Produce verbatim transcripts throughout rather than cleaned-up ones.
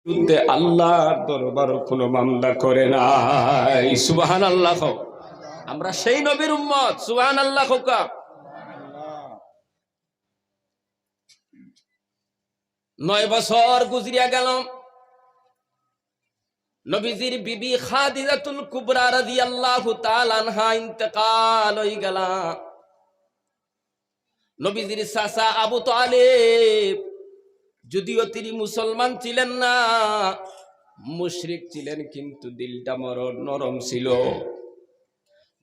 বিরুদ্ধে আল্লাহর দরবারো কোনো মামলা করে নাই। সুবহানাল্লাহ কও। আমরা সেই নবীর উম্মত। সুবহানাল্লাহ কউক্কা। নয় বছর গুজরিয়া গেল। নবীজির বিবি খাদিজাতুল কুবরা রাদিয়াল্লাহু তাআলা আনহা ইন্তেকাল অইগেলা। নবীজির চাচা আবু তালিব, যদিও তিনি মুসলমান ছিলেন না, মুশরিক ছিলেন, কিন্তু দিলটা মর-, নরম ছিল।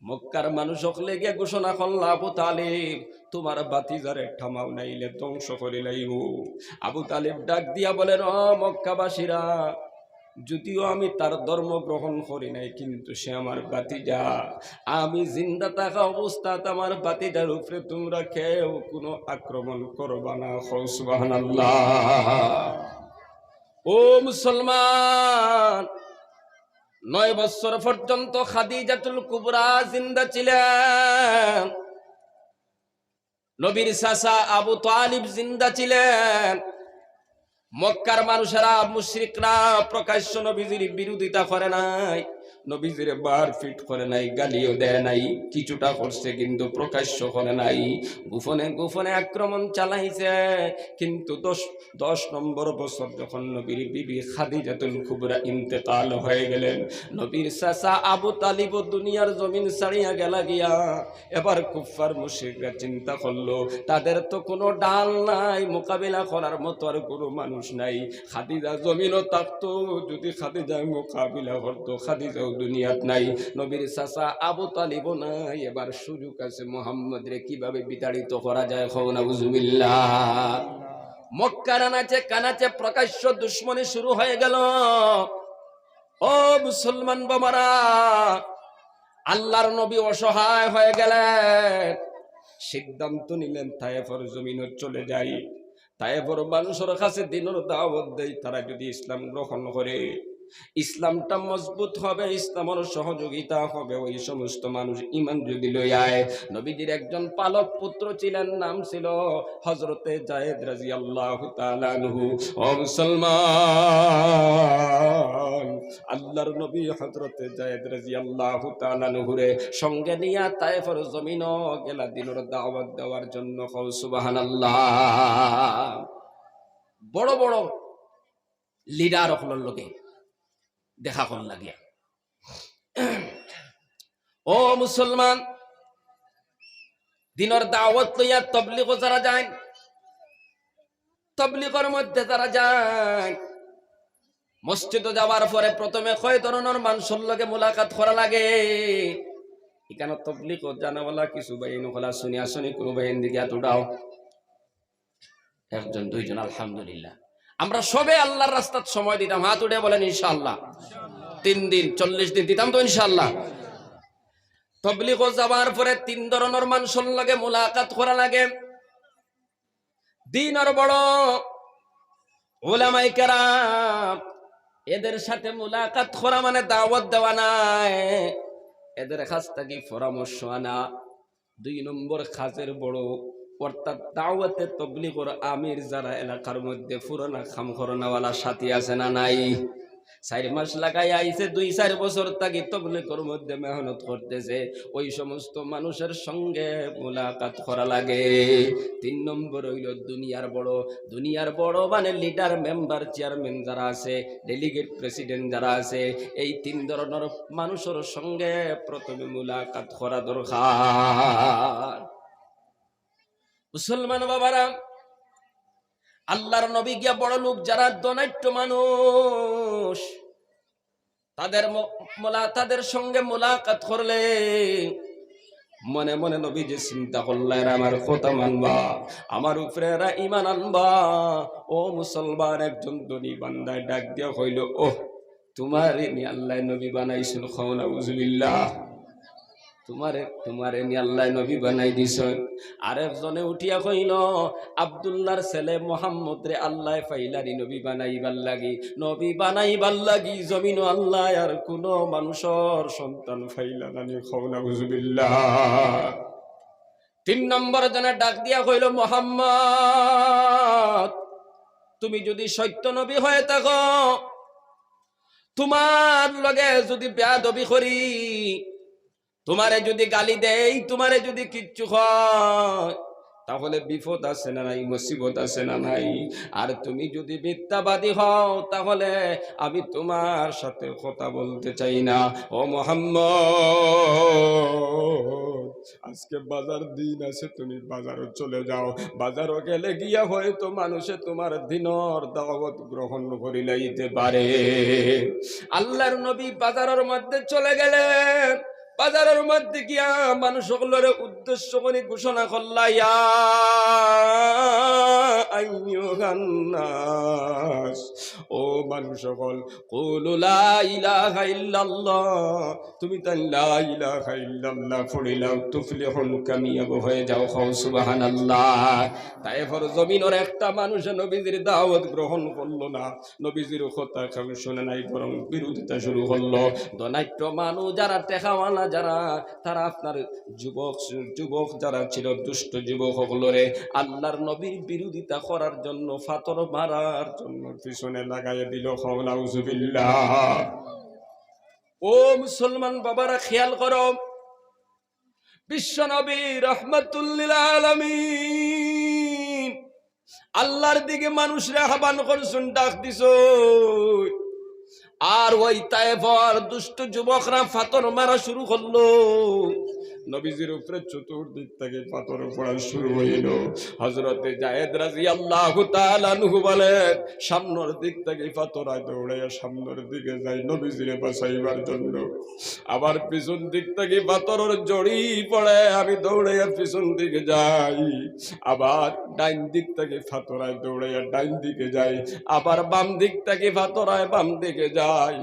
মক্কার মানুষ অকলে গিয়া ঘোষণা করলা, "আবু তালিব, তুমার ভাতিজারে থামাও, নাইলে ধ্বংস করিলাইবো।" আবু তালিব ডাক দিয়া বলেন, "ও মক্কাবাসীরা, যদিও আমি তার ধর্ম গ্রহণ করি নাই, কিন্তু সে আমার ভাতিজা। আমি জিন্দা থাকা অবস্থাত আমার ভাতিজার উপরে তুমরা কেউ কোনো আক্রমণ করবা না।" কও সুবহানাল্লাহ। ও মুসলমান, নয় বছর পর্যন্ত খাদিজাতুল কুবরা জিন্দা ছিলেন। নবীর চাচা আবু তালিব জিন্দা ছিলেন। মক্কার মানুষেরা, মুশরিকরা প্রকাশ্য নবীজির বিরোধিতা করে নাই, নবীজিরে মারপিট করে নাই, গালিও দেয় নাই, কিছুটা করছে কিন্তু প্রকাশ্য করে নাই, গোপনে গোপনে আক্রমণ চালাইছে। কিন্তু দশ, দশ নম্বর বছর যখন নবীর বিবি খাদিজাতুল কুবরা ইন্তেকাল হয়ে গেলেন, নবীর চাচা আবু তালিবও দুনিয়ার জমিন ছাড়িয়া গেলা গিয়া। এবার কুফফার মুশরিকরা চিন্তা করলো, তাদের তো কোনো ঢাল নাই, মোকাবিলা করার মতো আর কোনো মানুষ নাই। খাদিজা জমিনো থাকতো, যদি খাদিজায় মোকাবিলা করতো, খাদিজাও দুনিয়াত নাই। নবীর চাচা আবু তালিবও নাই। এবার সুযোগ আছে, মোহাম্মদরে কিভাবে বিতাড়িত করা যায়। কও নাউজুবিল্লাহ। মক্কার আনাচে কানাচে প্রকাশ্য দুশমনি শুরু হয়ে গেল। ও মুসলমান বাবারা, আল্লাহর নবী অসহায় হয়ে গেলেন, সিদ্ধান্ত নিলেন তায়েফর জমিনো চলে যাই, তায়েফর মানুষের কাছে দ্বীনর দাওয়াত দেই, তারা যদি ইসলাম গ্রহণ করে, ইসলামটা মজবুত হবে, ইসলামের সহযোগিতা হবে, ওই সমস্ত মানুষ ঈমান যদি লই আয়। নবীজির একজন পালক পুত্র ছিলেন, নাম ছিল হযরতে যায়েদ রাদিয়াল্লাহু তাআলা আনহু। ও মুসলমান, আল্লাহর নবী হযরতে যায়েদ রাদিয়াল্লাহু তাআলা আনহুরে সঙ্গে নিয়া তায়েফর জমিনো গেলা দ্বীনর দাওয়াত দেওয়ার জন্য। কও সুবহানাল্লাহ। বড় বড় লিডার অকলর লগে দেখা করলা গিয়া। ও মুসলমান, দ্বীনর দাওয়াত লইয়া তবলিগো যারা যাইন, তবলিগর মধ্যে যারা যাইন, মসজিদো যাওয়ার পরে প্রথমে কয় ধরনর মানষর লগে মুলাকাত করা লাগে? ইখানো তবলিগো যানেওয়ালা কিছু ভাইয়াইন অকল আছইন নি, আছইন নি কোনো ভাইয়াইন দেখি আত উঠাও। একজন, দুইজন, আলহামদুলিল্লাহ। আমরা সবে আল্লাহর রাস্তাত সময় দিতাম, আত উঠাইয়া বলেন ইনশাআল্লাহ। তিন দিন, চল্লিশ দিন দিতাম তো ইনশাআল্লাহ। তবলিগো যাওয়ার পরে তিন ধরনর মানষর লগে মুলাকাত করা লাগে। দ্বীনর বড়, উলামায়ে কেরাম, এদের সাথে মুলাকাত করা মানে দাওয়াত দেওয়া নায়, এদের কাছ থাকি পরামর্শ আনা। দুই নম্বর কাজের বড়, অর্থাৎ দাওয়াতে তবলিগর আমির যারা এলাকার মধ্যে পুরানা কাম করনেওয়ালা সাথী আছে না নাই? চাইর মাস লাগাই আইছে, দুই চাইর বছর থাকি তবলিগর মধ্যে মেহনত করতেছে, ওই সমস্ত মানুষের সঙ্গে মুলাকাত করা লাগে। তিন নম্বর অইলো দুনিয়ার বড়। দুনিয়ার বড় মানে লিডার, মেম্বার, চেয়ারম্যান যারা আছে, ডেলিগেট, প্রেসিডেন্ট যারা আছে, এই তিন ধরনর মানষর সঙ্গে প্রথমে মুলাকাত করা দরকার। মুসলমান বাবারা, আল্লাহর নবী গিয়া বড় লোক যারা ধনাঢ্য মানুষ, তাদের ম-, মোলা-, তাদের সঙ্গে মোলাকাত করলে মনে মনে নবীজি চিন্তা করলা, "এরা আমার কথা মানবা, আমার উপরে এরা ঈমান আনবা।" ও মুসলমান, একজন ধনী বান্দায় ডাক দিয়া কইল, "ওহ, তুমারে নি আল্লায় নবী বানাইছইন।" কও নাউজুবিল্লাহ। তুমারে, তুমারে নি আল্লায় নবী বানাই দিছইন। আরেকজনে উঠিয়া কইল, "আব্দুল্লাহর ছেলে মোহাম্মদরে আল্লায় পাইলা নি নবী বানাইবার লাগি, নবী বানাইবার লাগি জমিনো আল্লায় আর কুনু মানুষর সন্তান পাইলা না নি।" কও নাউজুবিল্লাহ। তিন নম্বর জনে ডাক দিয়া কইল, "মোহাম্মদ, তুমি যদি সত্য নবী হয়ে থাকো, তোমার লগে যদি বেয়াদবি করি, তোমারে যদি গালি দেই, তোমারে যদি কিচ্ছু কয়, তাহলে বিপদ আছে না নাই, মুসিবত আছে না নাই? আর তুমি যদি মিথ্যাবাদী হও, তাহলে আমি তোমার সাথে কথা বলতে চাই না। ও মোহাম্মদ, আজকে বাজার দিন আছে, তুমি বাজারো চলে যাও। বাজারো গেলে গিয়া হয়তো মানুষে তোমার দিনর দাওয়াত গ্রহণ করিলাইতে পারে। আল্লাহর নবী বাজারর মধ্যে চলে গেলেন। বাজারর মধ্যে গিয়া মানুষ সকলরে উদ্দেশ্য করি ঘোষণা করলা, ইয়া আইয়ুহান নাস, ও মানুষ সকল, কুলু লা ইলাহা ইল্লাল্লাহ, তুমি তাইন লা ইলাহা ইল্লাল্লাহ পড়িলাও, তুফলিহুন, কামিয়াব হয়ে যাও। কও সুবহানাল্লাহ। তায়েফর জমিনর একটা মানুষে নবীজির দাওয়াত গ্রহণ করলো না, নবীজির কথা কেউ শুনে নাই, বরং বিরোধিতা শুরু করলো। ধনাঢ্য মানুষ যারা, টেকাওয়ালা যারা, তারা আপনার যুবক, যুবক যারা ছিল, দুষ্ট যুবক সকলরে আল্লাহর নবীর বিরোধিতা করার জন্য, পাথর মারার জন্য পিছনে লাগাইয়া দিল। কও নাউজুবিল্লাহ। ও মুসলমান বাবারা, খেয়াল করো, বিশ্ব নবী রহমাতুল্লিল আলামিন আল্লাহর দিকে মানুষরে আহ্বান করছইন, ডাক দিছইন, আর ওই তায়েফর দুষ্ট যুবকরা পাথর মারা শুরু করলো। নবীজির উপরে চতুর্দিক থেকে পাথর পড়া শুরু হইল। হযরতে যায়েদ রাদিয়াল্লাহু তাআলা আনহু বলেন, সামনের দিক থেকে পাথর আয়, দৌড়াইয়া সামনের দিকে যাই নবীজিরে বাঁচাইবার জন্য। আবার পিছন দিক থেকে পাথরর ঝড়ি পড়ে, আমি দৌড়াইয়া পিছন দিকে যাই। আবার ডাইন দিক থেকে পাথর আয়, দৌড়াইয়া ডাইন দিকে যাই। আবার বাম দিক থেকে পাথর আয়, বাম দিকে যাই।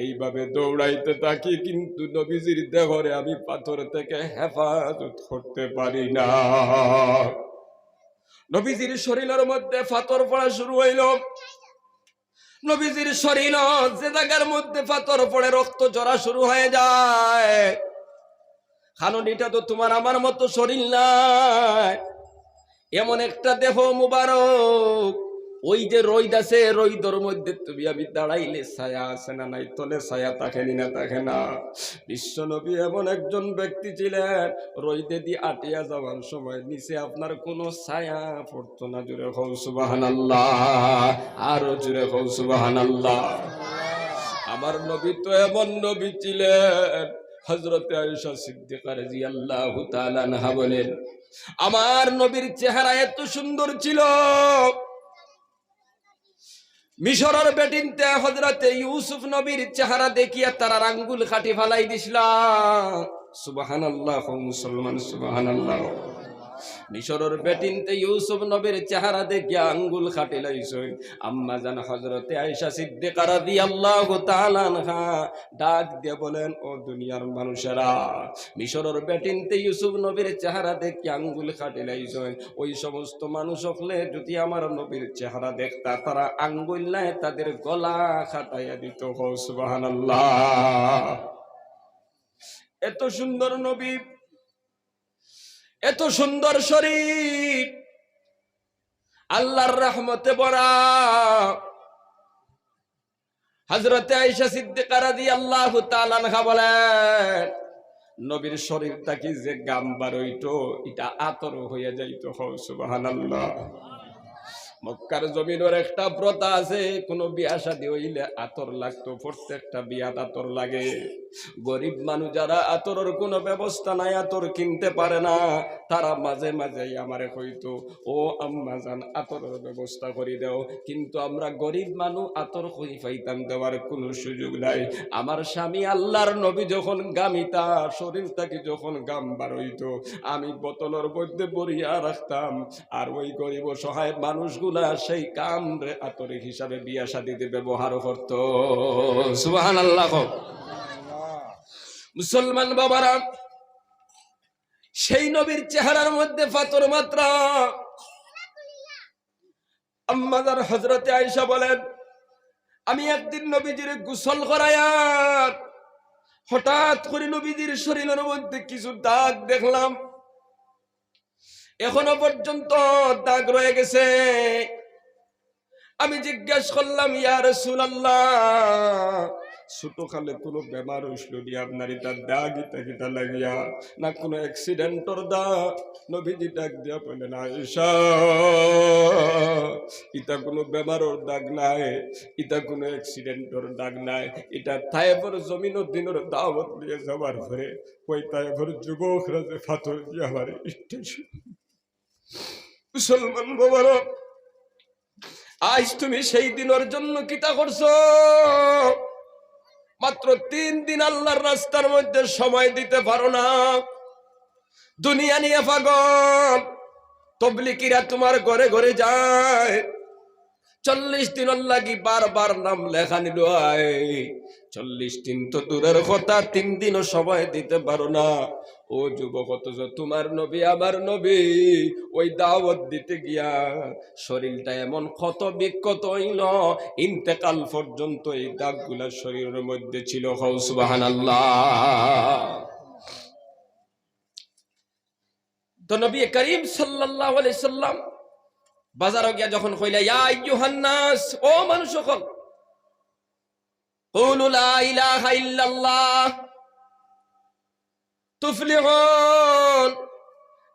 এইভাবে দৌড়াইতে থাকি, কিন্তু নবীজির দেহরে আমি পাথর থেকে হেফাজত করতে পারি না। নবীজির শরীরের মধ্যে পাথর পড়া শুরু হইল। নবীজির শরীর, যে জায়গার মধ্যে পাথর পড়ে, রক্ত ঝরা শুরু হয়ে যায়। কারণ এটা তো তোমার আমার মতো শরীর নায়, এমন একটা দেহ মুবারক। ওই যে রইদ আছে, রইদর মধ্যে তুমি আমি দাঁড়াইলে ছায়া আছে না নাই, তলে ছায়া থাকে নি না থাকে না? বিশ্ব নবী এমন একজন ব্যক্তি ছিলেন, রইদে দি আটিয়া যাওয়ার সময় নিচে আপনার কোনো ছায়া পড়তো না। জোরে কও সুবহানাল্লাহ, আরো জোরে কও সুবহানাল্লাহ। আমার নবী তো এমন নবী ছিলেন, হযরতে আয়েশা সিদ্দিকা রাদিয়াল্লাহু তাআলা আনহা বলেন, আমার নবীর চেহারা এত সুন্দর ছিল, মিশরর বেটিন্তে হযরতে ইউসুফ নবীর চেহারা দেখিয়া তারার আঙ্গুল কাটি ফালাই দিছলা। সুবহানাল্লাহ, ও মুসলমান, সুবহানাল্লাহ। মিশরর বেটিন্তে ইউসুফ নবীর চেহারা দেখিয়া আঙ্গুল কাটি লাইছইন। আম্মা জান হযরতে আয়েশা সিদ্দিকা রাদিয়াল্লাহু তাআলা আনহা ডাক দিয়া বলেন, ও দুনিয়ার মানুষেরা, মিশরর বেটিন্তে ইউসুফ নবীর চেহারা দেখিয়া আঙ্গুল কাটি লাইছইন। ওই সমস্ত মানুষ হকলে যদি আমার নবীর চেহারা দেখতা, তারা আঙ্গুল নায় তাদের গলা কাটাইয়া দিত। কও সুবহানাল্লাহ। এত সুন্দর নবী, এত সুন্দর শরীর, আল্লাহর রহমতে ভরা। হযরতে আয়েশা সিদ্দিকা রাদিয়াল্লাহু তাআলা আনহা বলেন, নবীর শরীর থাকি যে গাম বার অইতো, ইটা আতর হইয়া যাইতো। কও সুবহানাল্লাহ। মক্কার জমিনর একটা প্রথা আছে, কোনো বিয়া শাদী অইলে আতর লাগতো, প্রত্যেকটা বিয়াত আতর লাগে। গরিব মানুষ যারা আতরর কোনো ব্যবস্থা নাই, আতর কিনতে পারে না, তারা মাঝে মাঝে আমারে কইতো, ও আম্মা জান, আতরর ব্যবস্থা করি দেও, কিন্তু আমরা গরিব মানুষ, আতর কই পাইতাম, দেওয়ার কোনো সুযোগ নাই। আমার স্বামী আল্লাহর নবী যখন গামিতা, শরীর থাকি যখন গাম বার অইতো, আমি বোতলর মধ্যে ভরিয়া রাখতাম, আর ওই গরিব অসহায় মানুষগুলা সেই গামরে আতর হিসাবে বিয়া শাদীতে ব্যবহার করতো। সুবহানাল্লাহ। মুসলমান বাবারা, সেই নবীর চেহারার মধ্যে পাথর মাত্রা। আম্মাজান হযরতে আয়েশা বলেন, আমি একদিন নবীজির গোসল করাইয়ার হঠাৎ করে নবীজির শরীরের মধ্যে কিছু দাগ দেখলাম, এখনো পর্যন্ত দাগ রয়ে গেছে। আমি জিজ্ঞেস করলাম, "ইয়া রাসূলুল্লাহ, ছোটকালে কোনো বেমার অইছিল নি আপনার? ইটা দাগ ইটা কিতা লাগিয়া, না কোনো অ্যাক্সিডেন্টর দাগ?" নবীজি ডাক দিয়া বলেন, "আয়েশা, ইটা কোনো বেমারর দাগ নায়, ইটা কোনো অ্যাক্সিডেন্টর দাগ নায়, ইটা তায়েফর জমিনো দ্বীনর দাওয়াত লইয়া যাওয়ার পরে ওই তায়েফর যুবকরা যে পাথর দিয়া আমারে ইটা।" মুসলমান বাবারা, আইজ তুমি সেই দ্বীনর জন্য কিতা করছো? মাত্র তিন দিন আল্লাহর রাস্তার মধ্যে সময় দিতে পারো না। দুনিয়া নিয়া পাগল, তবলিগীরা তুমার ঘরে ঘরে যায়, চল্লিশ দিনর লাগি বারবার নাম লেখানি লয়। চল্লিশ দিন তো দূরের কথা, তিন দিনও সময় দিতে পারো না। ও যুবক, অথচ তুমার নবী, আমার নবী, ওই দাওয়াত দিতে গিয়া শরীরটা এমন ক্ষত বিক্ষত অইল, ইন্তেকাল পর্যন্ত এই দাগগুলা শরীরের মধ্যে ছিল। কও সুবহানাল্লাহ। তো নবী করিম সাল্লাল্লাহু আলাইহি সাল্লাম বাজারো গিয়া যখন কইলা, "ইয়া আইয়ুহান নাস, ও মানুষ সকল, কুলু লা ইলাহা ইল্লাল্লাহ তুফলিহুন,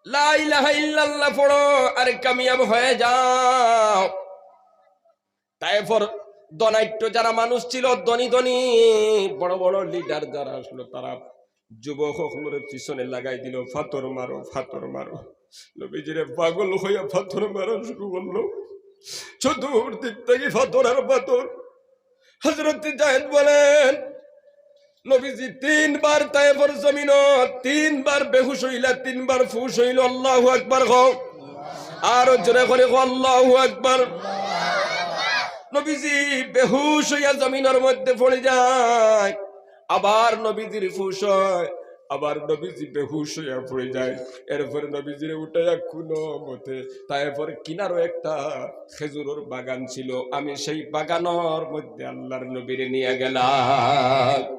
লা ইলাহা ইল্লাল্লাহ পড়ো আর কামিয়াব হয়ে যাও।" তায়েফর ধনাঢ্য যারা মানুষ ছিল, ধনী ধনী বড় বড় লিডার যারা আসলো, তারা যুবক অকলরে পিছনে লাগাই দিল, "পাথর মারো, পাথর মারো।" নবীজিরে পাগল হইয়া পাথর মারা শুরু করলো। চতুর্দিক থাকি পাথর আর পাথর। হযরত যায়েদ বলেন, নবীজি তিনবার তায়েফর জমিনো, তিনবার বেহুশ হইলা, তিনবার ফুশ হইল। আল্লাহু আকবার কও। আরো জোরে করি কও, "আল্লাহু আকবার।" নবীজি বেহুশ হইয়া জমিনর মধ্যে পড়ে যায়, আবার নবীজির ফুশ হয়, আবার নবীজি বেহুশ হইয়া পড়ে যায়। এরপরে নবীজিরে উঠাইয়া কোনো মতে তায়েফর কিনারো একটা খেজুরর বাগান ছিল, আমি সেই বাগানর মধ্যে আল্লাহর নবীরে নিয়া গেলাম।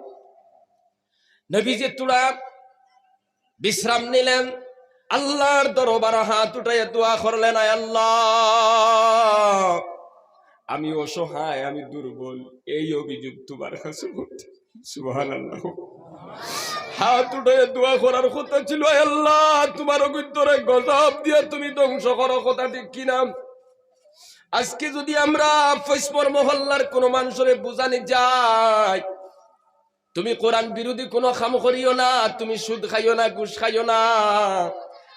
নবীজি থুড়া বিশ্রাম নিলেন, আল্লাহর দরবারো হাত উঠাইয়া দোয়া করলেন, "আয় আল্লাহ, আমি অসহায়, আমি দুর্বল, এই অভিযোগ তুমার কাছে করতে।" সুবহানাল্লাহ। হাত উঠাইয়া দোয়া করার কথা ছিল, "আয় আল্লাহ, তুমার অগুইন্তরে গজব দিয়া তুমি ধ্বংস করো", কথা ঠিক কিনা? আজকে যদি আমরা পশ্চিমর মহল্লার কোনো মানুষরে বুঝানি যাই, "তুমি কোরআন বিরোধী কোনো কাম করিও না, তুমি সুদ খাইও না, ঘুষ খাইও না।"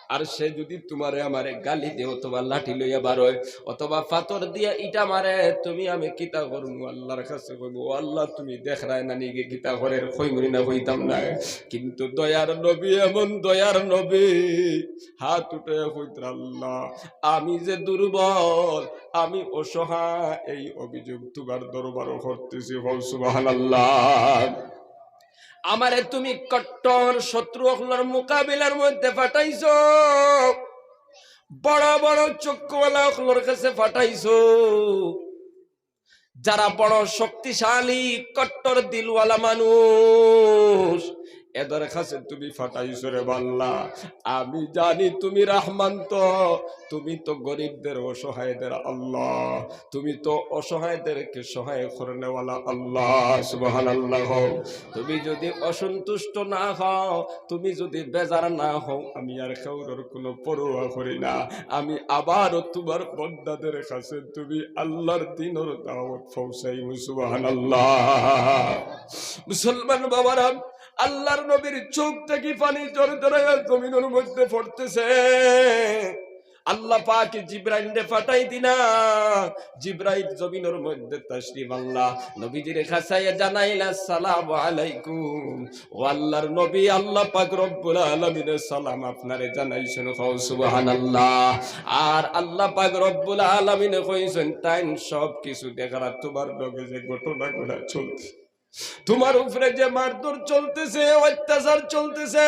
আর সে যদি তুমারে আমারে গালি দে, অথবা লাঠি লইয়া বারোয়, অথবা পাথর দিয়া ইটা মারে, তুমি আমি কিতা করমু? আল্লাহর কাছে কইমু, "ও আল্লাহ, তুমি দেখরায় না নি গি কিতা করের?" কইমু নি না, কইতাম না? কিন্তু দয়ার নবী, এমন দয়ার নবী, হাত উঠাইয়া কইতরা, "আল্লাহ, আমি যে দুর্বল, আমি অসহায়, এই অভিযোগ তুমার দরবারো করতেছি।" কও সুবহানাল্লাহ। আমারে তুমি কট্টর শত্রু অকলর মোকাবিলার মধ্যে পাঠাইছো, বড় বড় চক্ষুওয়ালা অকলর কাছে পাঠাইছো, যারা বড় শক্তিশালী, কট্টর দিলওয়ালা মানুষ, এদের কাছে তুমি পাঠাইছো রে আল্লাহ। আমি জানি তুমি রহমান তো, তুমি তো গরিবদের, অসহায়দের আল্লাহ, তুমি তো অসহায়দেরকে সহায় করনেওয়ালা আল্লাহ। সুবহানাল্লাহ। তুমি যদি অসন্তুষ্ট না হও, তুমি যদি বেজার না হও, আমি আর কাউরর কোনো পরোয়া করি না। আমি আবারও তুমার বন্দাদের কাছে তুমি আল্লাহর দ্বীনর দাওয়াত পৌঁছাইমু। সুবহানাল্লাহ। মুসলমান বাবারা, আল্লাহর নবীর চোখ থাকি পানি ঝরঝরাইয়া জমিনর মধ্যে পড়তেছে। আল্লাহ পাকে জিব্রাইলরে পাঠাই দিলা, জিব্রাইল জমিনর মধ্যে তশরিফ আনলা, নবীজির কাছে আইয়া জানাইলা, "আসসালামু আলাইকুম।" ও আল্লাহর নবী, আল্লাহ পাক রব্বুল আলামিনের সালাম আপনারে জানাইছইন, কও সুবহানাল্লাহ। আর আল্লাহ পাক রব্বুল আলামিনে কইছইন, "তাইন সব কিছু দেখরা, তুমার লগে যে ঘটনাগুলা চলছে, তুমার উপরে যে মারধর চলতেছে, অত্যাচার চলতেছে,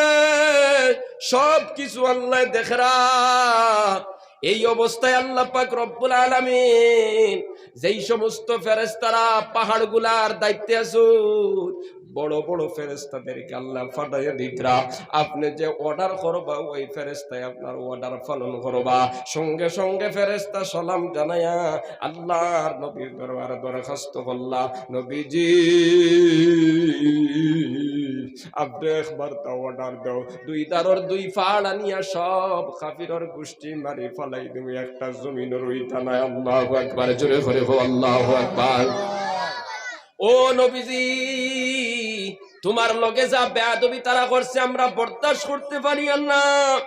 সব কিছু আল্লাহ দেখরা।" এই অবস্থায় আল্লাহ পাক রব্বুল আলামিন যেই সমস্ত ফেরেশতারা পাহাড়গুলার দায়িত্বে আছইন, বড় বড় ফেরেশতাদেরকে আল্লাহ পাঠাইয়া দিতরা। আপনে যে অর্ডার করবা, ওই ফেরেশতায় আপনার অর্ডার পালন করবা। সঙ্গে সঙ্গে ফেরেশতা সালাম জানাইয়া আল্লাহর নবীর দরবারে দরখাস্ত করলা, "নবীজি, আপনে একবার তা অর্ডার দেও, দুই দারর দুই ফাড় আনিয়া সব কাফিরর গুষ্টি মারি ফালাই দিমু, একটা জমিনও রইতা নায়।" আল্লাহু আকবার, জোরে করি কও, আল্লাহু আকবার। "ও নবীজি, তুমার লগে যা বেয়াদবি তারা করছে, আমরা বরদাস্ত করতে পারি আর না।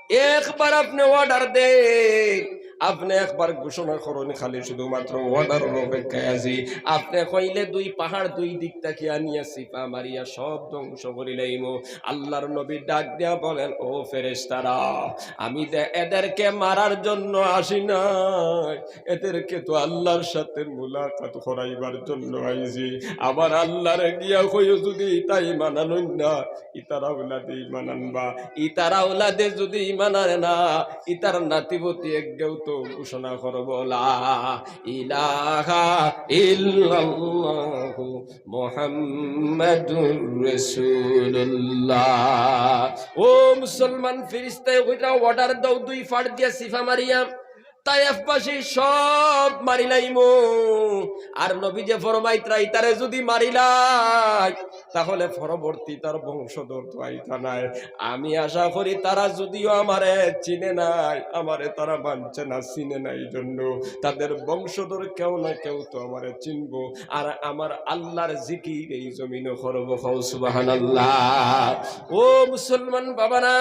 একবার আপনে অর্ডার দেইন, আপনে একবার ঘোষণা করইন, খালি শুধুমাত্র অর্ডারর অপেক্ষায় আছি। আপনে কইলে দুই পাহাড় দুই দিক থাকি আনিয়া চিপা মারিয়া সব ধ্বংস করিলাইমু।" আল্লাহর নবী ডাক দিয়া বলেন, "ও ফেরেশতারা, আমি দে-, এদেরকে মারার জন্য আসি নাই, এদেরকে তো আল্লাহর সাথে মুলাকাত করাইবার জন্য আইছি। আমার আল্লাহরে গিয়া কইও, যদি ইতা ইমান আনইন না, ইতার আওলাদে ইমান আনবা, ইতার আওলাদে যদি ইমান আনে না, ইতার নাতিপুতি একগেও তো ঘোষণা করবো, লা ইলাহা ইল্লাল্লাহু মুহাম্মাদুর রাসূলুল্লাহ।" ও মুসলমান, ফিরিস্তায় কইরা অর্ডার দাও, দুই ফাড় দিয়া চিপা মারিয়া তায়েফবাসী সব মারিলাইমু। আর নবী যে ফরমাইতরা, ইতারে যদি মারিলাই, তাহলে পরবর্তী তার বংশধর তো আইতা নায়। আমি আশা করি তারা যদিও আমারে চিনে নাই, আমারে তারা মানছে না, চিনে নাই জন্য তাদের বংশধর কেউ না কেউ তো আমারে চিনবো। আর আমার আল্লাহর জিকির এই জমিনো করবো। কও সুবহানাল্লাহ। ও মুসলমান বাবারা,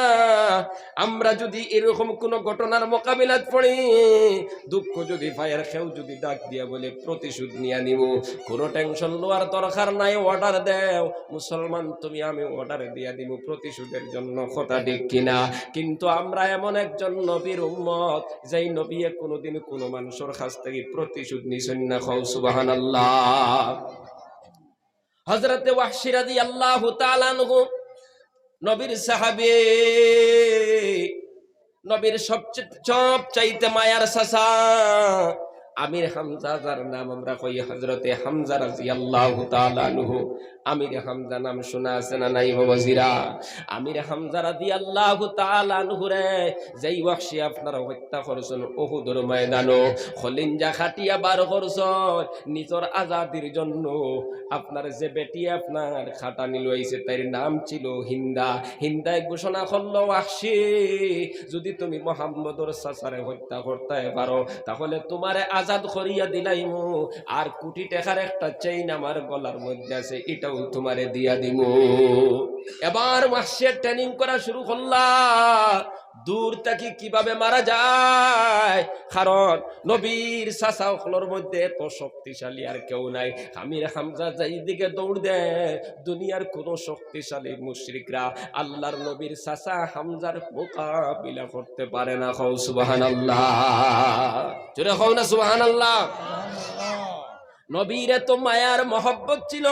আমরা যদি এরকম কোনো ঘটনার মোকাবিলাত পড়ি, দুঃখ যদি পাই, আর কেউ যদি ডাক দিয়া বলে, "প্রতিশোধ নিয়া নিমু", কোনো টেনশন লওয়ার দরকার নাই, অর্ডার দেও। মুসলমান, তুমি আমি অর্ডার দিয়া দিমু প্রতিশোধের জন্য, কথা ঠিক কিনা? কিন্তু আমরা এমন একজন নবীর উম্মত, যেই নবীয়ে কোনোদিন কোনো মানুষের কাছ থেকে প্রতিশোধ নিছেন না। কও সুবহানাল্লাহ। হযরতে ওয়াহশী রাদিয়াল্লাহু তাআলা আনহু নবীর সাহাবী, নবীর সবচে-, সবচাইতে মায়ার চাচা আমির হামজা, যার নাম আমরা কই হযরতে হামজা রাদিয়াল্লাহু তাআলা আনহু। আমির হামজা নাম শোনা আছে না নাই বাবাজিরা? আমির হামজা রাদিয়াল্লাহু তাআলা আনহুরে যেই ওয়াহশী আপনারা হত্যা করছইন উহুদর ময়দানো, খলিঞ্জা কাটিয়া বার করছইন, নিজর আজাদির জন্য আপনার যে বেটি আপনার খাটানি লইছে, তাইর নাম ছিল হিন্দা। হিন্দায় ঘোষণা করলো, "ওয়াহশী, যদি তুমি মোহাম্মদর চাচারে হত্যা করতায় পারো, তাহলে তোমারে আজাদ করিয়া দিলাইমু, আর কোটি টেকার একটা চেইন আমার গলার মধ্যে আছে, ইটাও তোমারে দিয়া দিমু।" এবার ওয়াহশীয়ে ট্রেনিং করা শুরু করলা, দূর থাকি কিভাবে মারা যায়, কারণ নবীর চাচা অকলর মধ্যে এত শক্তিশালী আর কেউ নাই। আমির হামজা যেই দিকে দৌড় দেয়, দুনিয়ার কোনো শক্তিশালী মুশরিকরা আল্লাহর নবীর চাচা হামজার মোকাবিলা করতে পারে না। কও সুবহানাল্লাহ। জোরে কও না সুবহানাল্লাহ। নবীর এত মায়ার মহব্বত ছিল।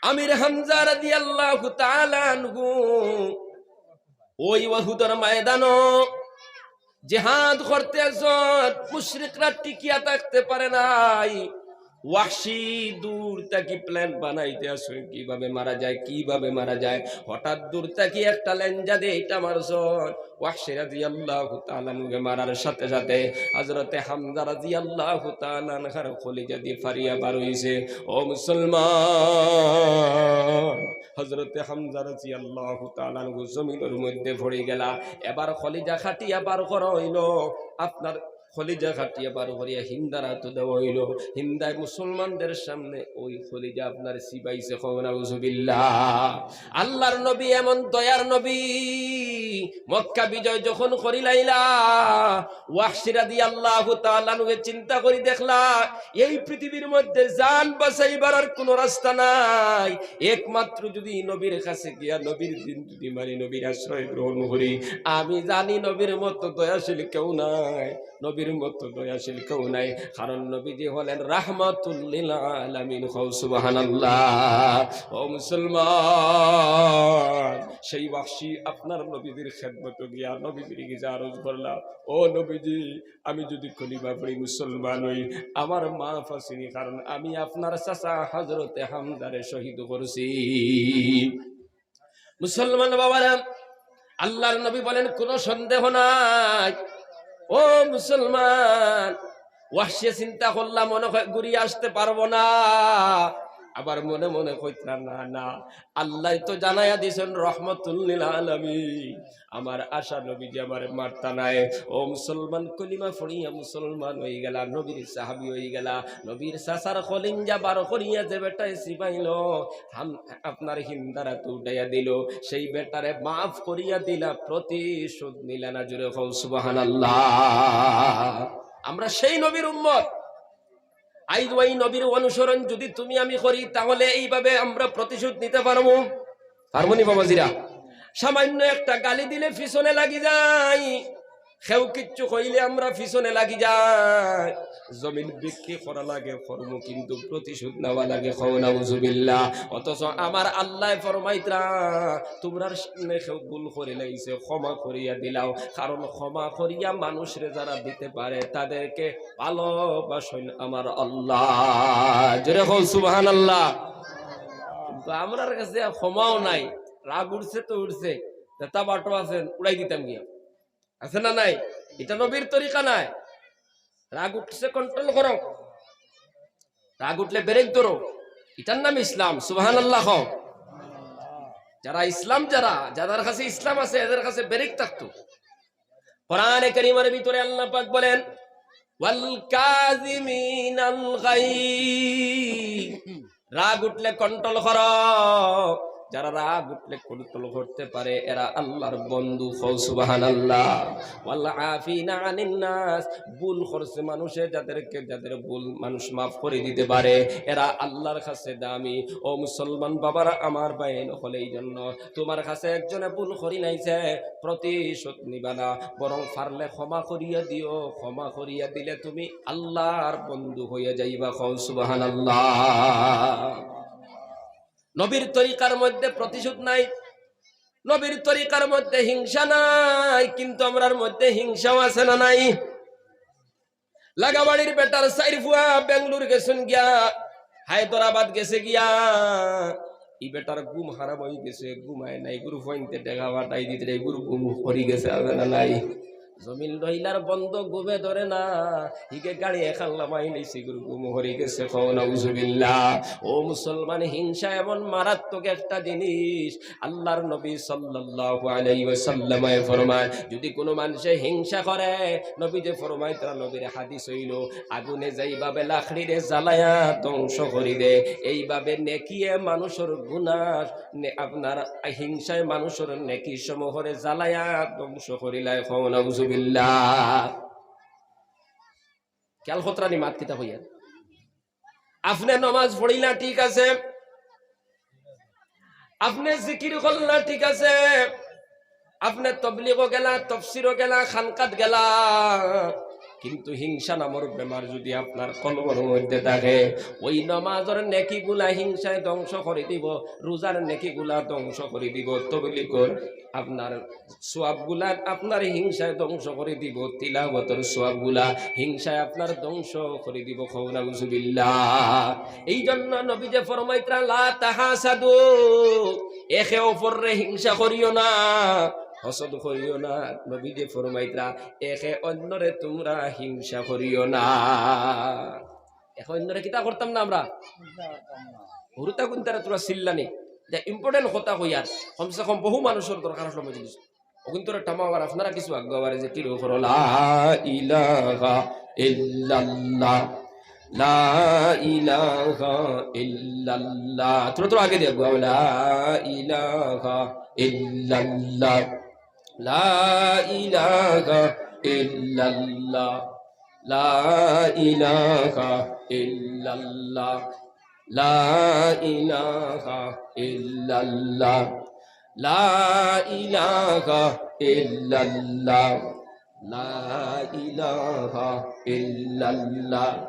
আমির হামজা রাদিয়াল্লাহু তাআলা আনহু ওই উহুদর ময়দানো জিহাদ করতে আছইন, মুশরিকরা টিকিয়া থাকতে পারে নাই। ওয়াহশী দূর থাকি প্ল্যান বানাইতে আছইন, কিভাবে মারা যায়, কিভাবে মারা যায়। হঠাৎ দূর থাকি একটা লেঞ্জা দিয়া ইটা মারছইন, ওয়াহশী রাদিয়াল্লাহু তাআলা আনহুরে মারার সাথে সাথে হযরতে হামজা রাদিয়াল্লাহু তাআলা আনহুর কলিজা দিয়া ফারিয়া বার অইছে। ও মুসলমান, হযরতে হামজা রাদিয়াল্লাহু তাআলা আনহু জমিনর মধ্যে পড়ি গেলা। এবার কলিজা কাটিয়া বার করা অইলো, আপনার কলিজা কাটিয়া বার করিয়া হিন্দার আতো দেওয়া অইলো। হিন্দায় মুসলমানদের সামনে ওই কলিজা আপনার চিবাইছে। কও নাউজুবিল্লাহ। আল্লাহর নবী এমন দয়ার নবী, মক্কা বিজয় যখন করিলাইলা, ওয়াহশী রাদিয়াল্লাহু তাআলা আনহুয়ে চিন্তা করি দেখলা, এই পৃথিবীর মধ্যে জান বাঁচাইবার আর কোনো রাস্তা নাই, একমাত্র যদি নবীর কাছে গিয়া নবীর দিন যদি মানি, নবীর আশ্রয় গ্রহণ করি। আমি জানি নবীর মতো দয়াশীল কেউ নাই। নবীর মতো দয়াশীল কেউ নাই, কারণ নবীজি হলেন রাহমাতুল লিল আলামিন। কও সুবহানাল্লাহ। ও মুসলমান, সেই ওয়াহশী আপনার নবীজির খেদমতো গিয়া নবীজির গিজা আরজ করলা, "ও নবীজি, আমি যদি কলিমা পড়ি মুসলমান হই, আমার মাফ আছেনি, কারণ আমি আপনার চাচা হযরতে হামজারে শহীদ করছি।" মুসলমান বাবারা, আল্লাহর নবী বলেন, "কোনো সন্দেহ নাই।" ও মুসলমান, ওয়াহশী চিন্তা করলা, মনে হয় ঘুরিয়া আসতে পারবো না। আবার মনে মনে কইতরা, "না, না, আল্লাহ তো জানাইয়া দিছেন রহমতুল লিল আলামিন, আমার আশা নবীজি আমারে মারতা নায়।" ও মুসলমান, কলিমা পড়িয়া মুসলমান হই গেলা, নবীর সাহাবী হই গেলা, নবীর চাচার কলিঞ্জা বার করিয়া যে বেটায় চিবাইল, হাম-, আপনার হিন্দারাত উঠাইয়া দিল, সেই বেটারে মাফ করিয়া দিলা, প্রতিশোধ নিলা না। জোরে কও সুবহানাল্লাহ। আমরা সেই নবীর উম্মত। আইজ ওই নবীর অনুসরণ যদি তুমি আমি করি, তাহলে এইভাবে আমরা প্রতিশোধ নিতে পারবো? পারবো নি বাবাজিরা? সামান্য একটা গালি দিলে পিছনে লাগি যাই, কেউ কিচ্ছু কইলে আমরা পিছনে লাগি যাই, জমিন বিক্রি করা লাগে, করমু, কিন্তু প্রতিশোধ নেওয়া লাগে। কও নাউজুবিল্লাহ। অথচ আমার আল্লাহ ফরমাইতরা, "তোমরার সামনে কেউ ভুল করিলাইছে, ক্ষমা করিয়া দিলাও, কারণ ক্ষমা করিয়া মানুষরে যারা দিতে পারে, তাদেরকে ভালোবাসেন আমার আল্লাহ।" জোরে কও সুবহানাল্লাহ। কিন্তু আমরার কাছে আর ক্ষমাও নাই, রাগ উঠছে তো উঠছে, যেটা বাটো আছে উড়াই দিতাম গিয়া। আছে না নাই? এটা নবীর তরিকা নায়। রাগ উঠছে, কন্ট্রোল করো, রাগ উঠলে ব্রেক ধরো, এটার নাম ইসলাম। সুবহানাল্লাহ কও। যারা ইসলাম, যারা, যাদের কাছে ইসলাম আছে, এদের কাছে ব্রেক থাকতো। কোরআনে কারীমের ভিতরে আল্লাহ পাক বলেন, "ওয়াল কাযিমিনাল গাইজ।" রাগ উঠলে কন্ট্রোল করো। যারা রাগ উঠলে কন্ট্রোল করতে পারে, এরা আল্লাহর বন্ধু। কও সুবহানাল্লাহ। "ওয়াল আফিনা আনিন নাস।" ভুল করছে মানুষে, যাদেরকে, যাদের ভুল মানুষ মাফ করে দিতে পারে, এরা আল্লাহর কাছে দামি। ও মুসলমান বাবারা, আমার ভাই, হলে এই জন্য তোমার কাছে একজনে ভুল করিলাইছে, প্রতিশোধ নিবা না, বরং পারলে ক্ষমা করিয়া দিও। ক্ষমা করিয়া দিলে তুমি আল্লাহর বন্ধু হইয়া যাইবা। কও সুবহানাল্লাহ। নবীর তরিকার মধ্যে প্রতিশোধ নাই, নবীর তরিকার মধ্যে হিংসা নাই, কিন্তু আমরার মধ্যে হিংসাও আছে না নাই? লাগাবাড়ির বেটার চাইর ফুয়া বেঙ্গলোর গেছইন গিয়া, হায়দরাবাদ গেছে গিয়া। ই বেটার ঘুম হারাম হই গেছে, ঘুমায় নাই, গুরু ফইনতে টেকা পাঠাই দিতে, এই গুরু ঘুম হরি গেছে, আছে না নাই? জমিন রইলার বন্ধ ঘুমে ধরে না, হিগে গাড়ি এখান লামাই নিছি, গুরু ঘুম হরি গেছে, কও নাউজুবিল্লাহ। ও মুসলমান, হিংসা এমন মারাত্মক একটা জিনিস, আল্লাহর নবী সাল্লাল্লাহু আলাইহি ওয়াসাল্লামে ফরমায়, যদি কোনো মানুষে হিংসা করে, নবীজি ফরমাইতরা, নবীর হাদিস হইল, আগুনে যেইভাবে লাকড়িরে জ্বালায়া ধ্বংস করি দে, এইভাবে নেকিয়ে মানুষের গুনাহ, নে-, আপনার হিংসায় মানুষের নেকি সমূহরে জ্বালায়া ধ্বংস করিলায়। কও নাউজুবিল্লাহ। খেয়াল করতরা নি মাত কিতা কইয়ার? আপনে নমাজ পড়িলা, ঠিক আছে, আপনে জিকির করলা, ঠিক আছে, আপনে তবলিগো গেলা, তফসিরো গেলা, খানকাত গেলা, কিন্তু হিংসা নামর বেমার যদি আপনার কলবর মধ্যে থাকে, ওই নমাজর নেকিগুলা হিংসায় ধ্বংস করি দিব, রোজার নেকিগুলা ধ্বংস করি দিব, তবলিগর আপনার সওয়াবগুলা আপনার হিংসায় ধ্বংস করি দিব, তিলাওয়াতর সওয়াবগুলা হিংসায় আপনার ধ্বংস করি দিব। কও নাউজুবিল্লাহ। এই জন্য নবীজি ফরমাইতরা, "লা তাহাসাদু", একে অপররে হিংসা করিও না, হসদ করিও না। নবীজি ফরমাইতরা, "একে অন্যরে তোমরা হিংসা করিও না।" একে অন্যরে কিতা করতাম না আমরা? হুরুতা কুন্তারা তোরা চিল্লানি। যে ইম্পর্টেন্ট কথা কইয়ার, কমসে কম বহু মানুষের দরকার হলো মজলিস। অগুইন্তরে থামাও আর আপনারা কিছু আগুয়াইয়া জিকির করো, লা ইলাহা ইল্লাল্লাহ, লা ইলাহা ইল্লাল্লাহ। তোরা, তোরা আগে দিয়া আগুয়াও, লা ইলাহা ইল্লাল্লাহ, লা ইলাহা ইল্লাল্লাহ, লা ইলাহা ইল্লাল্লাহ, লা ইলাহা ইল্লাল্লাহ, লা ইলাহা ইল্লাল্লাহ, লা ইলাহা ইল্লাল্লাহ,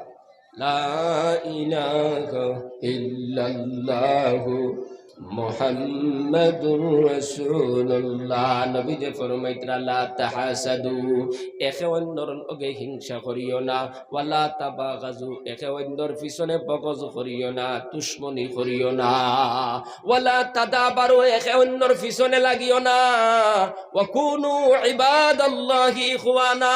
লা ইলাহা ইল্লাল্লাহু মুহাম্মাদুর রাসূলুল্লাহ। নবীজি ফরমাইতরা, "লা তাহাসাদু, একে অন্যর লগে হিংসা করিও না, ওয়ালা তাবাগাজু, একে অন্যর পিছনে বগজ করিও না, দুশমনি করিও না, ওয়ালা তাদাবারু, একে অন্যর পিছনে লাগিও না, ওয়া কুনু ইবাদাল্লাহি ইখওয়ানা,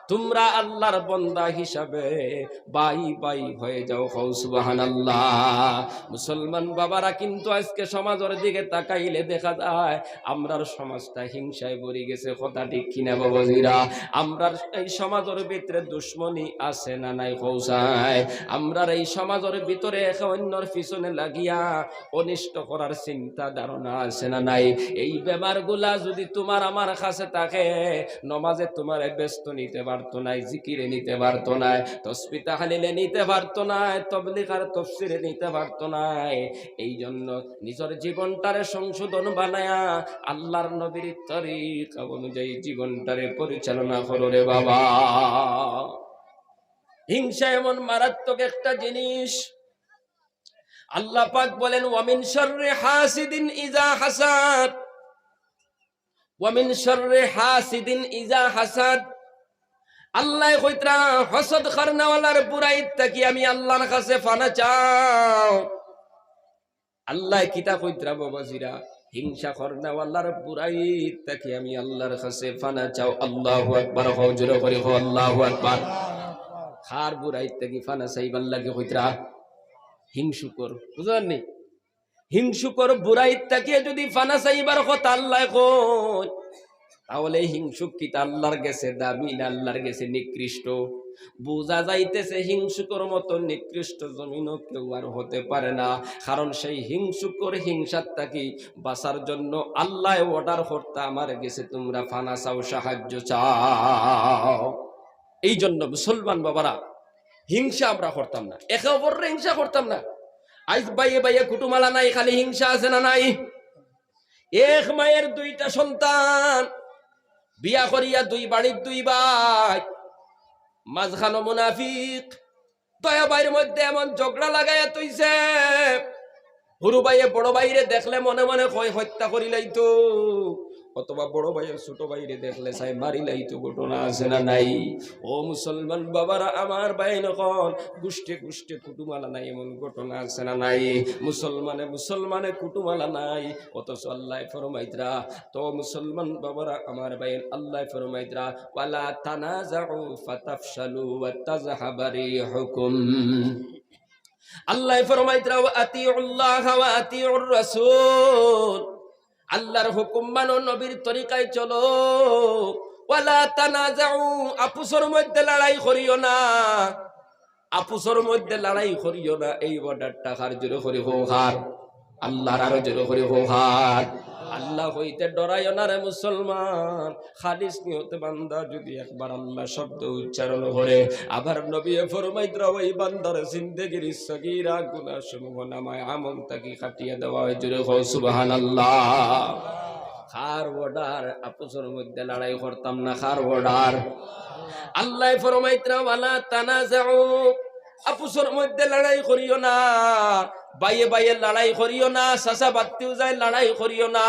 তুমরা আল্লার বন্দা হিসাবে ভাই ভাই হয়ে যাও।" কও সুবহানাল্লাহ। মুসলমান বাবারা, কিন্তু আইজকে সমাজর দিকে তাকাইলে দেখা যায় আমরার সমাজটা হিংসায় ভরি গেছে। কথা ঠিক কিনা বাবাজিরা? আমরার এই সমাজর ভিতরে দুশমনি আছে না নাই? কও চাই। আমরার এই সমাজর ভিতরে একে অন্যর পিছনে লাগিয়া অনিষ্ট করার চিন্তা ধারণা আছে না নাই? এই বেমারগুলা যদি তুমার আমার কাছে থাকে, নমাজে তুমারে ব্যস্ত নিতে পারতো নায়, জিকিরে নিতে পারতো নায়, তসবি তাহলিলে নিতে পারতো নায়, তবলিগ আর তফসিরে নিতে পারতো নায়। এই জন্য নিজর জীবনটারে সংশোধন বানায়া আল্লার নবীর তরিকা অনুযায়ী জীবনটারে পরিচালনা করো রে বাবা। হিংসা এমন মারাত্মক একটা জিনিস। আল্লাহ পাক বলেন, "ওয়া মিন শাররি হাসিদিন ইযা হাসাদ, ওয়া মিন শাররি হাসিদিন ইযা হাসাদ।" আল্লায় কইতরা, "হসদ করনেওয়ালার বুরাইত থাকি আমি আল্লার কাছে ফানা চাও।" আল্লায় কিতা কইতরা বাবাজিরা? "হিংসা করনেওয়ালার বুরাইত থাকি আমি আল্লার কাছে ফানা চাও।" আল্লাহু আকবার, কও জোরে করি কও, আল্লাহু আকবার। কার বুরাইত থাকি ফানা চাইবার লাগি কইতরা? হিংসুকর, বুঝলেন নি? হিংসুকর বুরাইত থাকিয়া যদি ফানা চাইবার কথা আল্লায় কইন, তাহলে এই হিংসুক কিতা আল্লার গেছে দামি না আল্লার গেছে নিকৃষ্ট? বুঝা যাইতেছে হিংসুকর মতো নিকৃষ্ট জমিনো কেউ আর হতে পারে না, কারণ সেই হিংসুকর হিংসার থাকি বাঁচার জন্য আল্লায় order করতা, "আমার গেছে তুমরা ফানা চাও, সাহায্য চাও।" এই জন্য মুসলমান বাবারা, হিংসা আমরা করতাম না, একে অপররে হিংসা করতাম না। আইজ বাইয়ে বাইয়ে কুটুমালা নাই, খালি হিংসা আছে না নাই? এক মায়ের দুইটা সন্তান, বিয়া করিয়া দুই বাড়ির দুই ভাই, মাঝখানো মুনাফিক, দয়া ভাইর মধ্যে এমন ঝগড়া লাগাইয়া থইছে, হুরু ভাইয়ে বড় ভাইরে দেখলে মনে মনে কয় হত্যা করিলাইতো, অথবা বড় ভাইয়ে ছোট ভাইরে দেখলে চায় মারিলাইতো। ঘটনা আছে না নাই? ও মুসলমান বাবারা, আমার ভাই নখন, গুষ্ঠে গুষ্ঠে কুটুমালা নাই, এমন ঘটনা আছে না নাই? মুসলমানে মুসলমানে কুটুমালা নাই, অথচ আল্লায় ফরমাইতরা, তো মুসলমান বাবারা, আমার ভাই, আল্লায় ফরমাইতরা, "ওয়ালা তানাজাউ ফাতাফশালু ওয়া তাযহাবা রিহুকুম।" আল্লায় ফরমাইতরা, "ওয়া আতিউল্লাহা ওয়া আতিউর রাসূল।" আল্লার হুকুম মানো, নবীর তরিকায় চলো। "ওয়ালা তানাজাউ", আপুসর মধ্যে লড়াই করিও না। আপুসর মধ্যে লড়াই করিও না, এই orderটা কার? জোরে করি কও কার? আল্লার। আরো জোরে করি কও কার? আল্লা কইতে ডরাইও না রে মুসলমান। খালিস নিয়তে বান্দা যদি একবার আল্লা শব্দ উচ্চারণ করে, আবার নবীয়ে ফরমাইতরা, ওই বান্দার জিন্দেগির সগীরা গুনাহ সমূহ নামায়ে আমল থাকি কাটিয়া দেওয়া হয়। জোরে কও সুবহানাল্লাহ। কার order? আপুসর মধ্যে লড়াই করতাম না, কার order? আল্লায় ফরমাইতরা, "ওয়ালা তানাজাউ", আপুসর মধ্যে লড়াই করিও না, ভাইয়ে ভাইয়ে লড়াই করিও না, চাচা ভাতিজায় লড়াই করিও না,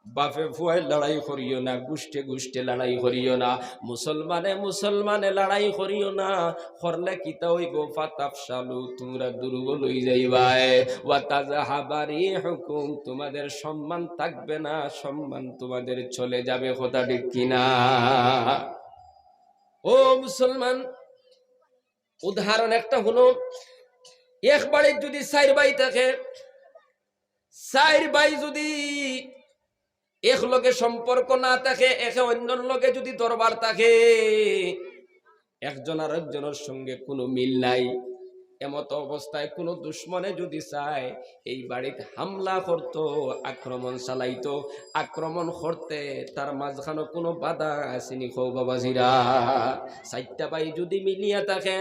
বাপে পুয়ায় লড়াই করিও না, গুষ্ঠে গুষ্ঠে লড়াই করিও না, মুসলমানে মুসলমানে লড়াই করিও না। করলে কিতা অইবো? "ফাতাফশালু", তুমরা দুর্বল অই যাইবায়। "ওয়া তাযহাবা রিহুকুম", তোমাদের সম্মান থাকবে না, সম্মান তোমাদের চলে যাবে। কথা ঠিক কিনা? ও মুসলমান, উদাহরণ একটা হুনো, এক বাড়িত যদি চাইর ভাই থাকে, চাইর ভাই যদি এক লগে সম্পর্ক না থাকে, একে অন্যর লগে যদি দরবার থাকে, একজন আর একজনর সঙ্গে কুনু মিল নাই, এমতো অবস্থায় কুনু দুশমনে যুদি চায়, এই বাড়িত হামলা করতো, আক্রমণ চালাইতো, আক্রমণ করতে তার মাঝখানো কুনু বাধা আছেনি? কও বাবাজিরা, চাইরটা ভাই যুদি মিলিয়া থাকে,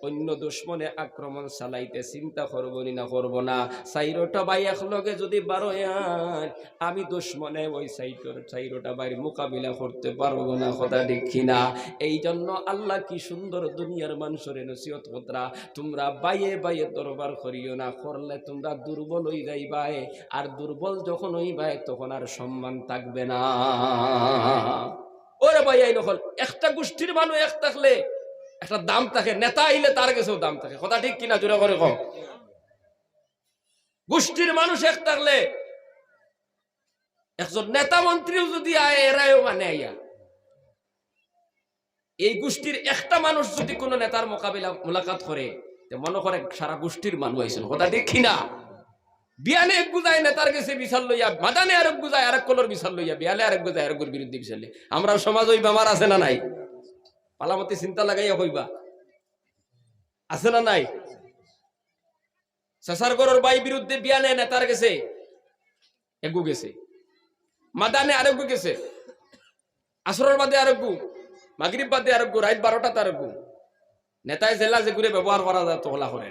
অইন্য দুশমনে আক্রমণ চালাইতে চিন্তা করবো নি না করবো না? চাইরোটা ভাই একলগে যুদি বারোয়ান, আমি দুশমনে ওই চাইরোর, চাইরোটা ভাইর মোকাবিলা করতে পারবো না, কথা ঠিক কি না? এই জন্য আল্লায় কি সুন্দর দুনিয়ার মানষরে নসিহত করতরা, তুমরা ভাইয়ে ভাইয়ে দরবার করিও না, করলে তুমরা দুর্বল অই যাইবায়, আর দুর্বল যখন অইবায় তখন আর সম্মান থাকবে না। ওরে ভাই, এই নকল একটা গুষ্টির মানুষ এক থাকলে একটা দাম থাকে, নেতা আইলে তার গেছেও দাম থাকে, কথা ঠিক কি না? জোরে করি কও। গুষ্টির মানুষ এক থাকলে, একজন নেতা মন্ত্রীও যুদি আয়, এরাও মানে আইয়া, এই গুষ্টির একটা মানুষ যুদি কুনু নেতার মোকাবিলা, মুলাকাত করে, তে মনো করে সারা গুষ্টির মানুষ আইছইন, কথা ঠিক কি না? বিয়ানে একগু যায় নেতার গেছে বিচার লইয়া, মাদানে আরেকগু যায় আরেক কলর বিচার লইয়া, বিয়ানে আরেকগু যায় আরেকগুর বিরুদ্ধে বিচার লইয়া। আমরার সমাজো ই বেমার আছে না নাই? ভালামতি চিন্তা লাগাইয়া কইবা, আছে না নাই? চাচার ঘরর ভাই বিরুদ্ধে বিয়ানে নেতার গেছে একগু গেছে, মাদানে আরেকগু গেছে, আসরর বাদে আরেকগু, মাগরিব বাদে আরেকগু, রাইত বারোটাত আরেকগু। নেতায় যেলা যেগুরে ব্যবহার করা যায় তো অলা করে।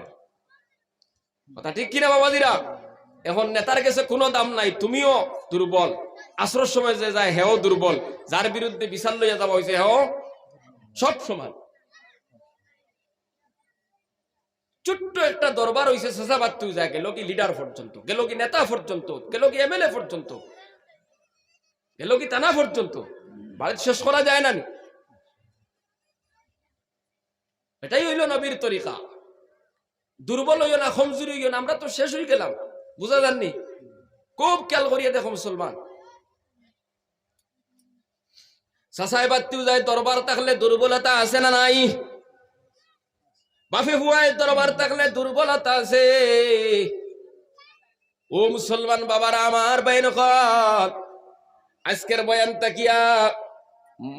কথা ঠিক কি না বাবাজিরা? এখন নেতার গেছে কুনু দাম নাই, তুমিও দুর্বল। আসরর সময় যে যায় হেও দুর্বল, যার বিরুদ্ধে বিচার লইয়া যাওয়া অইছে হেও সব সমান। ছোট্ট একটা দরবার অইছে, চাচা বাত্তিউ যায়, গেলো কি লিডার পর্যন্ত, গেলো কি নেতা পর্যন্ত, গেলো কি এমএলএ পর্যন্ত, গেলো কি থানা পর্যন্ত, বাড়িত শেষ করা যায় না নি? এটাই অইলো নবীর তরিকা। দুর্বল অইও না, কমজুরি অইও না, আমরা তো শেষ অই গেলাম, বুঝা যার নি? খুব খেয়াল করিয়া দেখো মুসলমান, চাচায় বাত্তিউ যায়, দরবার থাকলে দুর্বলতা আছে না নাই? বাফে ফুয়ায় দরবার থাকলে দুর্বলতা আছে। ও মুসলমান বাবারা, আমার ভাইন অকল, আজকের বয়ান থাকিয়া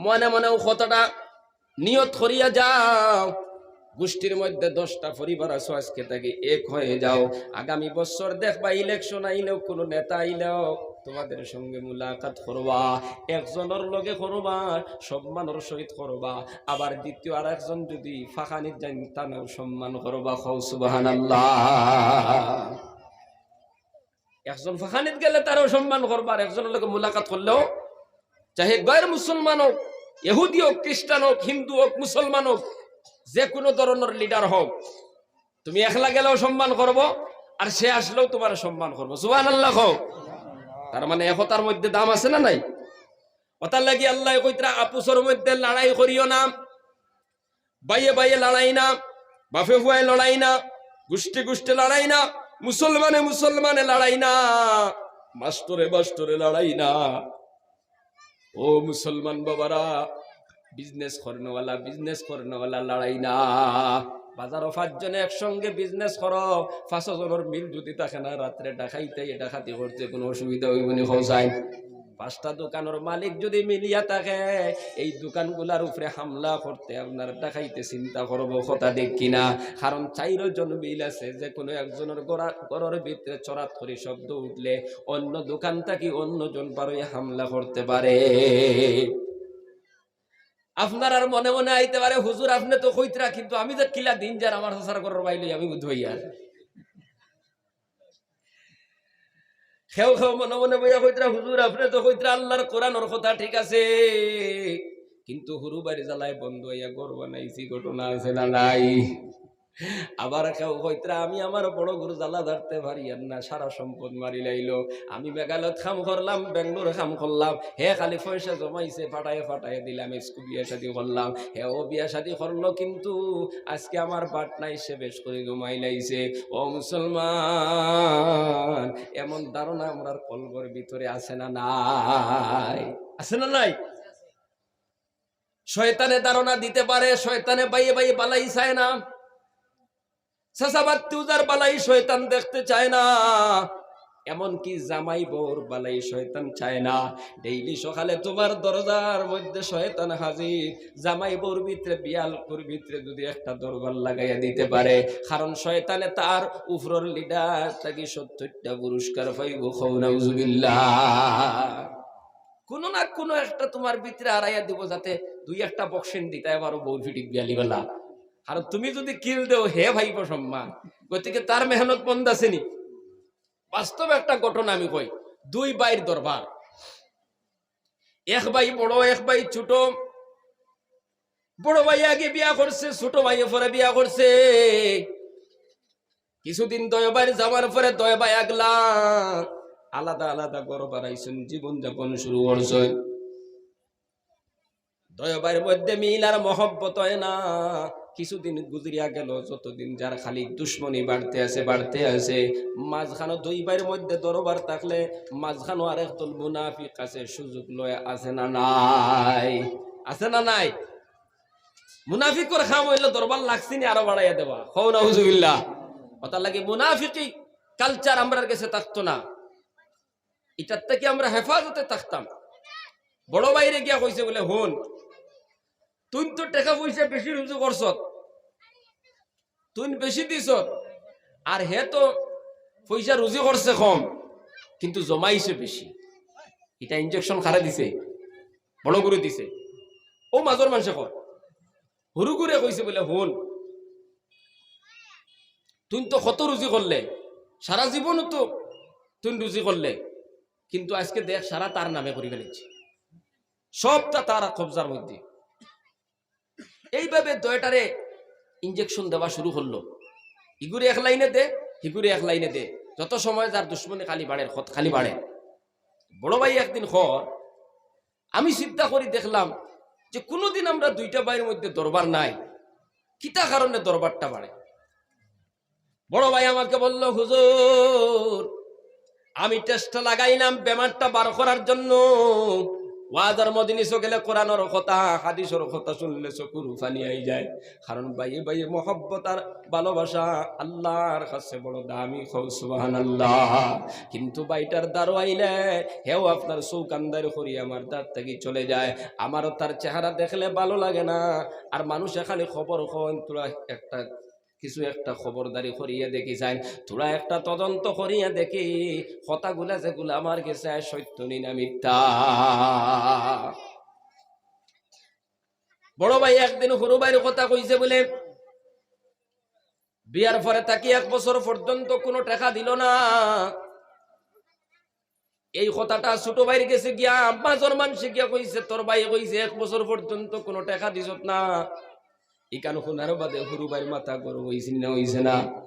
মনে মনেও কতটা নিয়ত করিয়া যাও, গুষ্টির মধ্যে দশটা পরিবার আছো, আজকে থাকি এক হয়ে যাও। আগামী বছর দেখবা, ইলেকশন আইলেও, কুনু নেতা আইলেও তুমাদের সঙ্গে মুলাকাত করবা, একজনর লগে করবা, সম্মানর সহিত করবা, আবার দ্বিতীয় আর একজন যুদি ফাখানিত যাইন, তানেও সম্মান করবা। কও সুবহানাল্লাহ। একজন ফাখানিত গেলে তারও সম্মান করবা, আর একজনর লগে মুলাকাত করলেও, চাহে গয়র মুসলমান অউক, ইহুদি অউক, খ্রিস্টান অউক, হিন্দু অউক, মুসলমান অউক, যে কুনু ধরনর লিডার অউক, তুমি একলা গেলেও সম্মান করবো, আর সে আসলেও তুমারে সম্মান করবো। সুবহানাল্লাহ কও। তার মানে একতার মধ্যে দাম আছে না নাই? অতার লাগি আল্লায় কইতরা, "আপসর মধ্যে লড়াই করিও না, ভাইয়ে ভাইয়ে লড়াই না, বাফে ফুয়ায় লড়াই না, গুষ্টি গুষ্টি লড়াই না, মুসলমানে মুসলমানে লড়াই না, মাস্টরে মাস্টরে লড়াই না।" ও মুসলমান বাবারা, বিজনেস করনেওয়ালা, বিজনেস করনেওয়ালা লড়াই না। বাজারো পাঁচজনে একসঙ্গে বিজনেস করো, পাঁচজনর মিল যুদি থাকে না, রাত্রে ডাকাইতে ডাকাতি করতে কুনু অসুবিধা অইবো নি? কও চাই, পাঁচটা দোকানর মালিক যুদি মিলিয়া থাকে, এই দোকানগুলার উপরে হামলা করতে আপনার ডাকাইতে চিন্তা করবো, কথা ঠিক কি না? কারণ চাইরো জন মিল আছে, যে কুনু একজনর ঘরর ভিতরে চড়াত করি শব্দ উঠলে অন্য দোকান থাকি অন্যজন বারইয়া হামলা করতে পারে। আপনারার মনে মনে আইতে পারে, "হুজুর, আপনে তো কইতরা, কিন্তু আমি যে কিলা দিন যার আমার চাচার ঘরর ভাই লই আমি বুঝ পাইয়ার।" কেউ কেউ মনে মনে বইয়া কইতরা, "হুজুর, আপনে তো কইতরা আল্লার কোরআনর কথা ঠিক আছে, কিন্তু হুরু ভাইর জ্বালায় বন্ধ অইয়া ঘর বানাইছি, ঘটনা আছে না নাই?" আবার কেউ কইতরা, "আমি আমার বড় গুর জ্বালা ধরতে পারিয়ার না, সারা সম্পদ মারি লাইলো। আমি মেঘালয়ত কাম করলাম, বেঙ্গালোরে কাম করলাম, হে খালি পয়সা জমাইছে, ফাটাইয়া ফাটাইয়া দিলাম, স্কু বিয়া শাদি করলাম, হে ও বিয়া শাদি করলো, কিন্তু আজকে আমার বাট নাই, সে বেশ করি জমাই লাইছে।" ও মুসলমান, এমন ধারণা আমরার কলবর ভিতরে আছে না নাই? আছে না নাই? শয়তানে ধারণা দিতে পারে, শয়তানে ভাইয়ে ভাইয়ে ভালাই চায় না। চাচা ভাতিজার ভালাই শয়তান দেখতে চায় না। এমনকি জামাই বউর বালাই শয়তান চায় না। ডেইলি সকালে তুমার দরজার মধ্যে শয়তান হাজির। জামাই বউর ভিতরে, বিয়ালকুর ভিতরে যদি একটা দরবার লাগাইয়া দিতে পারে, কারণ শয়তানে তার উপরর লিডার থাকি সত্তইরটা পুরস্কার পাইবো। কও নাউজুবিল্লাহ। কুনু না কুনু একটা তুমার ভিতরে আড়াইয়া দিবো, যাতে দুই একটা বকশিস দিতায় পারো বউর ফিঠিত বিয়ালি বেলা। কারণ তুমি যদি কিল দেও, হে পাইবো সম্মান। গতিকে তার মেহনত বন্ধ আছে নি? বাস্তব একটা ঘটনা আমি কই। দুই ভাইর দরবার, এক ভাই বড়, এক ভাই ছোট। বড় ভাই আগে বিয়া করছে, ছোট ভাইয়ে পরে বিয়া করছে। কিছুদিন দুই ভাইর যাওয়ার পরে দুই ভাই আগলা আলাদা আলাদা ঘর বানাইছইন, জীবন যাপন শুরু করছইন। দুই ভাইর মধ্যে মিল আর মহব্বত অয় না। কিছুদিন গুজরিয়া গেল, যতদিন যার খালি দুশমনি বাড়তে আছে, বাড়তে আছে। মাঝখানো দুই ভাইর মধ্যে দরবার থাকলে মাঝখানো আরেক দল মুনাফিক আছে, সুযোগ লয়, আছে না নাই? আছে না নাই? মুনাফিকর কাম অইলো দরবার লাগছে নি আরো বাড়াইয়া দেওয়া। কও নাউজুবিল্লাহ। অতার লাগি মুনাফিকি culture আমরার গেছে থাকতো না। ইটার থাকি আমরা হেফাজতে থাকতাম। বড় ভাইরে গিয়া কইছে বুলে, "হুন, তুই তো টেকা পয়সা বেশি রুজি করছত, তুই বেশি দিছত, আর হে তো পয়সা রুজি করছে কম, কিন্তু জমাইছে বেশি।" ইটা injection কারে দিছে? বড় গুরে দিছে। অউ মাজর মানষে কয়। হুরু গুরে কইছে বুলে, "হুন, তুই তো কত রুজি করলে, সারা জীবনও তো তুই রুজি করলে, কিন্তু আইজকে দেখ সারা তার নামে করি ফেলেছি, সবটা তার কবজার মধ্যে।" এইভাবে দুইটারে injection দেওয়া শুরু করলো। ইগুরে এক লাইনে দে, হিগুরে এক লাইনে দে, যত সময় যার দুশমনি খালি বাড়ের, খত খালি বাড়ের। বড় ভাই একদিন কর, "আমি চিন্তা করি দেখলাম যে কুনুদিন আমরা দুইটা ভাইর মধ্যে দরবার নাই, কিতা কারণে দরবারটা বাড়ে?" বড় ভাই আমাকে বলল, "হুজুর, আমি চেষ্টা লাগাইলাম বেমারটা বার করার জন্য। ওয়াজর মজলিসো গেলে কোরআনর কথা, হাদিসর কথা শুনলে চকুর পানি আই যায়। কারণ ভাইয়ে ভাইয়ে মহব্বত আর ভালোবাসা আল্লাহর কাছে বড় দামি।" কও সুবহানাল্লাহ। কিন্তু ভাইটার দ্বারো আইলে হেও আপনার চউখ আন্দাইর করি আমার দ্বার থাকি চলে যায়। আমারও তার চেহারা দেখলে ভালো লাগে না। আর মানুষে খালি খবর কইন, তোরা একটা কিছু একটা খবরদারি করিয়া দেখি চাইন, থুড়া একটা তদন্ত করিয়া দেখি, কথাগুলা যেগুলা আমার গেছে আয় সত্য নি না মিথ্যা। বড় ভাই একদিন হুরু ভাইর কথা কইছে বুলে, বিয়ার পরে থাকি এক বছর পর্যন্ত কুনু টেকা দিল না। এই কথাটা ছোট ভাইর গেছে গিয়া, মাজর মানষে গিয়া কইছে, "তোর ভাইয়ে কইছে এক বছর পর্যন্ত কুনু টেকা দিছত না।" ইখান হুনার বাদে হুরু ভাইর মাথা গরম অইছে না, অইছে না?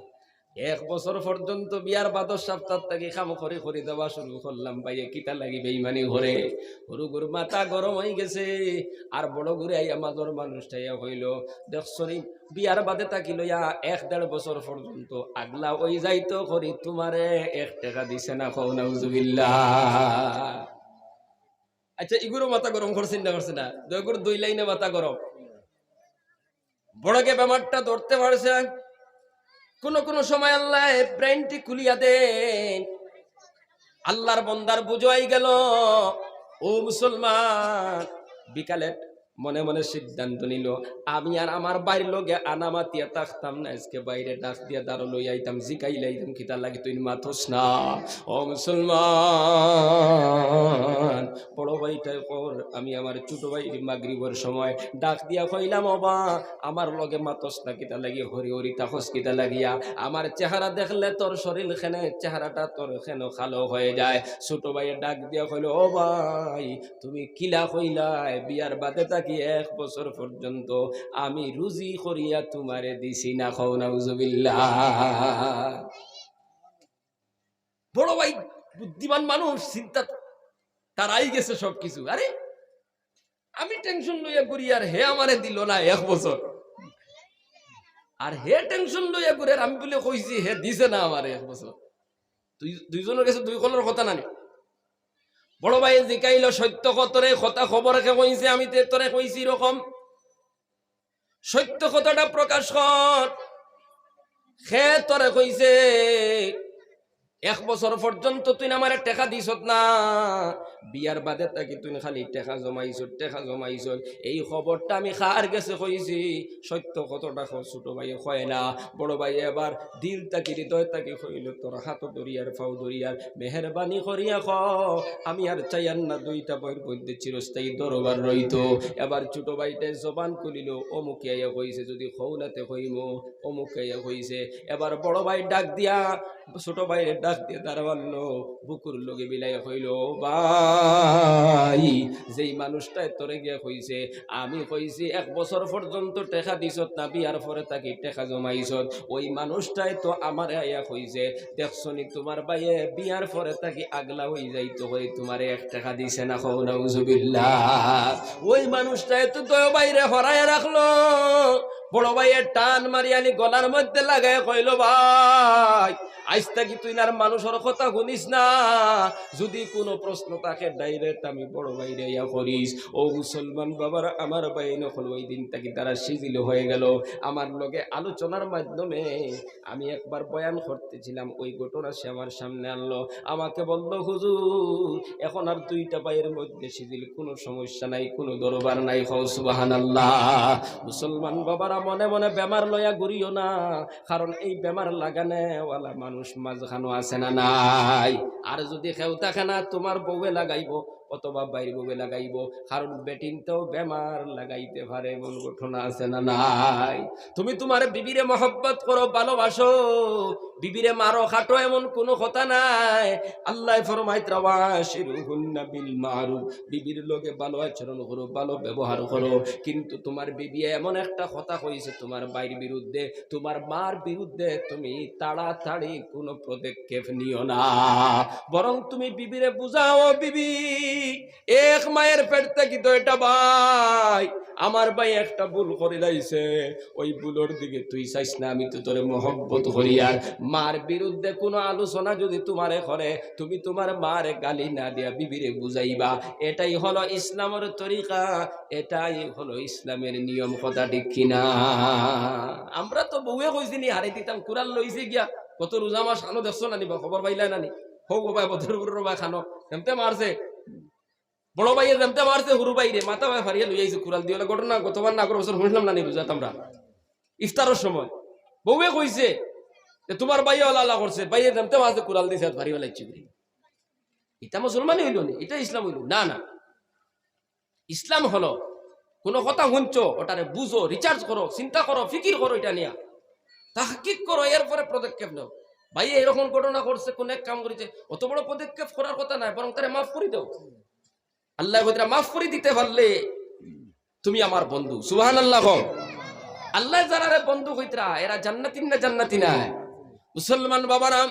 "এক বছর পর্যন্ত বিয়ার বাদর সাপ্তার থাকি কাম করি করি দেওয়া শুরু করলাম, ভাইয়ে কিতা লাগি বেইমানি করে।" হুরুগুর মাথা গরম অই গেছে। আর বড় গুরে আইয়া মাজর মানুষটা আইয়া কইলো, "দেখছো নি, বিয়ার বাদে থাকি লইয়া এক দেড় বছর পর্যন্ত আগলা অই যাইতো করি তুমারে এক টেকা দিছে না।" কও নাউজুবিল্লাহ। আচ্ছা, ইগুরও মাথা গরম করছে না, করছে না? দুইগুর দুই লাইনে মাথা গরম। বড়কে বেমারটা ধরতে পারছে। কুনু কুনু সময় আল্লায় brainটি খুলিয়া দেইন। আল্লার বন্দার বুঝ অই গেল, ও মুসলমান, বিকালে মনে মনে সিদ্ধান্ত নিল, "আমি আর আমার ভাইর লগে আনা মাতিয়া থাকতাম না, আইজকে ভাইরে ডাক দিয়া দ্বারো লই আইতাম, জিকাইলাইতাম কিতার লাগি তুই মাতস না।" ও মুসলমান, বড় ভাইটায় কর, আমি আমার ছোট ভাইরে মাগরিবর সময় ডাক দিয়া কইলাম, "ও বা, আমার লগে মাতস না কিতার লাগি, হরি হরি থাকস কিতার লাগিয়া? আমার চেহারা দেখলে তোর শরীর কেনে, চেহারাটা তোর কেনে কালো হয়ে যায়।" ছোট ভাইয়ে ডাক দিয়া কইলো, "ও ভাই, তুমি কিলা কইলায়, বিয়ার বাদে থাকি এক বছর পর্যন্ত আমি রুজি করিয়া তুমারে দিছি না।" কও নাউজুবিল্লাহ। বড় ভাই বুদ্ধিমান মানুষ, চিন্তা তারাই গেছে সবকিছু। আরে, আমি tension লইয়া ঘুরি আর হে আমারে দিল না এক বছর, আর হে tension লইয়া ঘুরে আর আমি বুলে কইছি হে দিছে না আমারে এক বছর। দুই, দুইজনর গেছে দুই কলর কথা নানি। বড় ভাইয়ে জিকাইলো, "সত্য কতরে কথা খবর কে কইছে, আমি তে তোরে কইছি এরকম। সত্য কথাটা প্রকাশ কর। কে তোরে কইছে?" এক বছর পর্যন্ত তুই আমারে টেকা দিছত না, বিয়ার বাদে থাকি তুই খালি টেকা জমাইছত, টেকা জমাইছত। এই খবরটা আমি কার গেছে কইছি, সত্য কথাটা ক-, ছোট ভাইয়ে কয় না, বড় ভাইয়ে এবার দিল থাকি, হৃদয় থাকি কইল, "তোর হাত ধরিয়ার, পাও ধরিয়ার, মেহেরবানি করিয়া ক, আমি আর চাইয়ার না দুইটা বইর মধ্যে চিরস্থায়ী দরবার রইতো।" এবার ছোট ভাইটায় জবান খুলিল, "অমুকে আইয়া কইছে, যদি কও না তে কইমু, অমুকে আইয়া কইছে।" এবার বড় ভাই ডাক দিয়া, ছোট ভাইরে ডাক দিয়া দাঁড়াইল, বুকুর লগে মিলাইয়া কইল, "ভাই, যেই মানুষটায় তোরে গিয়া কইছে, আমি কইছি এক বছর পর্যন্ত টেকা দিছত না, বিয়ার পরে থাকি টেকা জমাইছত, ওই মানুষটায় তো আমারে আইয়া কইছে, দেখছো নি তুমার ভাইয়ে বিয়ার পরে থাকি আগলা অই যাইতো কই, তুমারে এক টেকা দিছে না, কও নাউজুবিল্লাহ।" ওই মানুষটায় তো দুই ভাইরে হরাইয়া রাখলো। বড় ভাইয়ে টান মারি আনি গলার মধ্যে লাগাইয়া কইল, "ভাই, আইজ থাকি তুই আর মানুষর কথা হুনিস না, যদি কুনু প্রশ্ন থাকে direct আমি বড় ভাইরে আইয়া করিস।" ও মুসলমান বাবারা, আমার ভাইয়াইন অকল, ওই দিন থাকি তারা শিথিল হয়ে গেল। আমার লগে আলোচনার মাধ্যমে আমি একবার বয়ান করতেছিলাম, ওই ঘটনা সে আমার সামনে আনলো, আমাকে বলল, "হুজুর, এখন আর দুইটা ভাইয়ের মধ্যে শিথিল, কোনো সমস্যা নাই, কোনো দরবার নাই।" কও সুবহানাল্লাহ। মুসলমান বাবারা, মনে মনে বেমার লইয়া ঘুরিও না, কারণ এই বেমার লাগানেওয়ালা মানুষ মাঝখানো আছে না নাই? আর যদি কেউ থাকে না, তুমার বউয়ে লাগাইবো অথবা ভাইর বউয়ে লাগাইবো, কারণ বেটিন্তেও বেমার লাগাইতে পারে, এমন ঘটনা আছে না নাই? তুমি তুমার বিবিরে মহব্বত করো, ভালোবাসো, বিবিরে মারো, কাটো, এমন কোনো কথা নাই। আল্লায় ফরমাইতরা, "ওয়াশিরুহুন্না বিল মারুফ", বিবির লগে ভালো আচরণ করো, ভালো ব্যবহার করো, কিন্তু তুমার বিবিয়ে এমন একটা কথা কইছে তুমার ভাইর বিরুদ্ধে, তুমার মার বিরুদ্ধে, তুমি তাড়াতাড়ি কোনো পদক্ষেপ নিও না, বরং তুমি বিবিরে বুঝাও, "বিবি, এক মায়ের পেট থাকি তো এটা ভাই, আমার ভাই একটা ভুল করিলাইছে, ওই ভুলর দিকে তুই চাইস না, আমি তো তোরে মহব্বত করি।" আর মার বিরুদ্ধে কোনো আলোচনা যদি তুমারে করে, তুমি তুমার মারে গালি না দিয়া বিবিরে বুঝাইবা। এটাই হলো ইসলামের তরিকা, এটাই হলো ইসলামের নিয়ম। কথা ঠিক কিনা? আমরা তো বউয়ে কইছি নি, হারাই দিতাম, কুড়াল লইছে গিয়া। গত রোজা মাস আনো দেখছো না নিবা, খবর পাইলা না নি? হো গো ভাই, বদরপুরের ভাই খানো, এমতে মারছে। বড় ভাইয়ে যেমতে মারছে হুরু ভাইরে, মাথা ভাই ফারিয়া লই আইছে কুড়াল দিয়া। ঘটনা গতবার না, আগর বছর হুনলাম না নি রোজাত আমরা, ইফতারর সময়। বউয়ে কইছে যে, "তুমার ভাইয়ে অলা অলা করছে, ভাইয়ে যেমতে মারছে কুড়াল দিছে, আর ফারি ফালাইছে।" ইটা মুসলমানি অইলো নি? ইটা ইসলাম অইলো? না, না। ইসলাম হলো, কোনো কথা হুনছো, ওটারে বুঝো, research করো, চিন্তা করো, ফিকির করো, ইটা নিয়া তাহকিক করো, এরপরে পদক্ষেপ নেও। ভাইয়ে এরকম ঘটনা করছে, কোন এক কাম করেছে, অত বড় পদক্ষেপ করার কথা নাই, বরং তারে মাফ করি দাও। আল্লায় কইতরা, "মাফ করি দিতে পারলে তুমি আমার বন্ধু।" সুবহানাল্লাহ কও। আল্লায় যারারে বন্ধু কইতরা, এরা জান্নাতি না জান্নাতি নায়? মুসলমান বাবারা,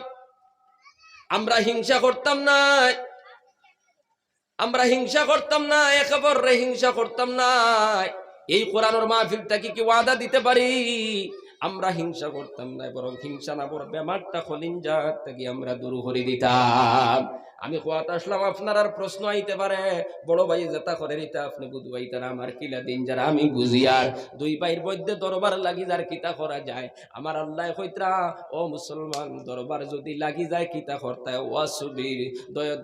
আমরা হিংসা করতাম না, আমরা হিংসা করতাম না, একে অপররে হিংসা করতাম না। এই কোরআনর মাহফিল থাকি কি ওয়াদা দিতে পারি? আমরা হিংসা করতাম না, বরং হিংসা নামর বেমারটা কলিজার থাকি আমরা দূর করি দিতাম। আমি কওয়াত আসলাম, আপনারার প্রশ্ন আইতে পারে, "বড় ভাই যেটা করের ইটা আপনে বুঝাইতা না, আমার কিলা দিন যার আমি বুঝিয়ার।" দুই ভাইর মধ্যে দরবার লাগি যার, কিতা করা যায়? আমার আল্লায় কইতরা, "ও মুসলমান, দরবার যদি লাগি যায়, কিতা করতায়? ওয়াসবির, দয়া,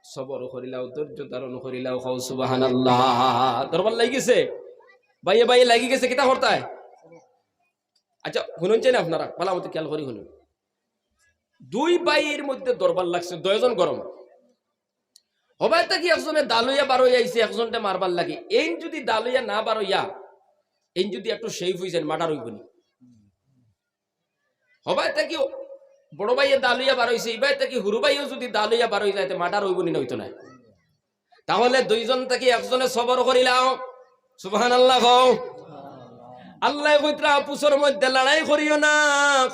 সবর করিলাও, ধৈর্য ধারণ করিলাও।" কও সুবহানাল্লাহ। দরবার লাগি গেছে, ভাইয়ে ভাইয়ে লাগি গেছে, কিতা করতায়? আচ্ছা, হুনইন চাইন আপনারা, ভালা মতো খেয়াল করি হুনইন। দুই ভাইর মধ্যে দরবার লাগছে, দুইজন গরম। হবায় থাকি একজনে দা লইয়া বারইয়া আইছে, একজনরে মারবার লাগি। এইন যদি দা লইয়া না বারইয়া, এইন যদি একটু shape অই যায়, murder অইবো নি? হবায় থাকি বড় ভাইয়ে দা লইয়া বারইছে, ইবায় থাকি হুরু ভাইও যদি দা লইয়া বারই যায়, তে murder অইবো নি? না, অইতো নায়। তাহলে দুইজন থাকি একজনে সবর করিলাও। সুবহানাল্লাহ কও। আল্লায় কইতরা, "পুষর মধ্যে লড়াই করিও না,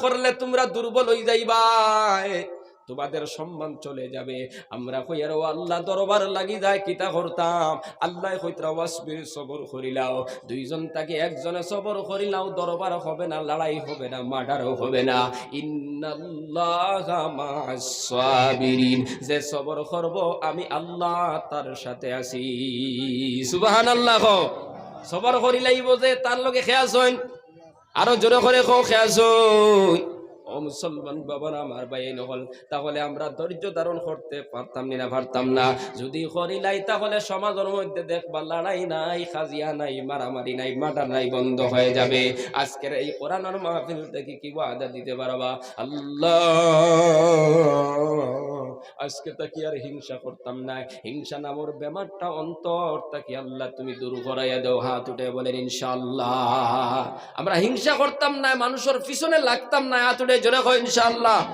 করলে তুমরা দুর্বল অই যাইবায়। তোমাদের সম্মান চলে যাবে।" আমরা কইয়ার, "ও আল্লাহ, দরবার লাগি যায়, কিতা করতাম?" আল্লায় কইতরা, "ওয়াসবির, সবর করিলাও।" দুইজন থাকি একজনে সবর করিলাও, দরবার হবে না, লড়াই হবে না, murder-ও হবে না। ইন্নাল্লাহা মা'আস সাবিরিন, যে সবর করবো আমি আল্লাহ তার সাথে আছি। সুবহানাল্লাহ কও। সবর করিলাইবো যে, তার লগে কে আছইন? আরো জোরে করি কও, কে আছইন? মুসলমান বাবারা, আমার ভাইয়াইন অকল, তাহলে আমরা ধৈর্য ধারণ করতে পারতাম নি না? পারতাম না। যদি করিলাই, তাহলে সমাজর মধ্যে দেখবা লড়াই নাই, কাজিয়া নাই, মারামারি নাই, মার্ডার নাই, বন্ধ হয়ে যাবে। আজকের এই কোরআনর মাহফিল থাকি কি ওয়াদা দিতে পারবা? আল্লাহ, আজকে থাকি আর হিংসা করতাম না। হিংসা নামর বেমারটা অন্তর থাকি আল্লাহ তুমি দূর করাইয়া দেও। হাত উঠে বলেন ইনশাআল্লাহ। আমরা হিংসা করতাম না, মানুষর পিছনে লাগতাম না। হাত উঠে জোরে কও ইনশাআল্লাহ,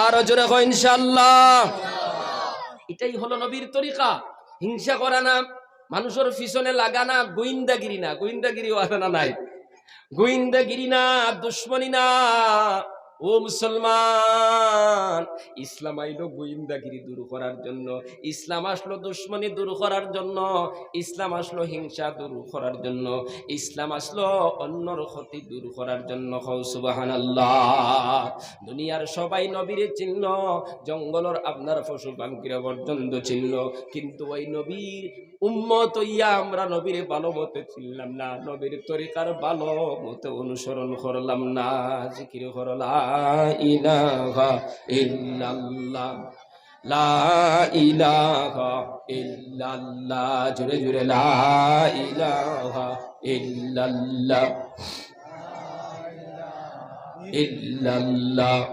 আরো জোরে কও ইনশাআল্লাহ। এটাই হলো নবীর তরিকা, হিংসা করা না, মানুষর পিছনে লাগা না, গোয়েন্দাগিরি না, গোয়েন্দাগিরি ওয়াদা না নাই, গোয়েন্দাগিরি না, দুশমনি না। ও মুসলমান, ইসলাম আইলো গোয়েন্দাগিরি দূর করার জন্য, ইসলাম আসলো দুশমনি দূর করার জন্য, ইসলাম আসলো হিংসা দূর করার জন্য, ইসলাম আসলো অন্যর ক্ষতি দূর করার জন্য। কও সুবহানাল্লাহ। দুনিয়ার সবাই নবীরে চিনল, জঙ্গলর আপনার পশু পাখিরা পর্যন্ত চিনল, কিন্তু ওই নবীর উম্মত অইয়া আমরা নবীরে ভালো মতে চিনলাম না, নবীর তরিকার ভালো মতে অনুসরণ করলাম না। জিকির করো লা ইলাহা ইল্লাল্লাহ, লা ইলাহা ইল্লাল্লাহ, জোরে জোরে লা ইলাহা ইল্লাল্লাহ, ইল্লাল্লাহ,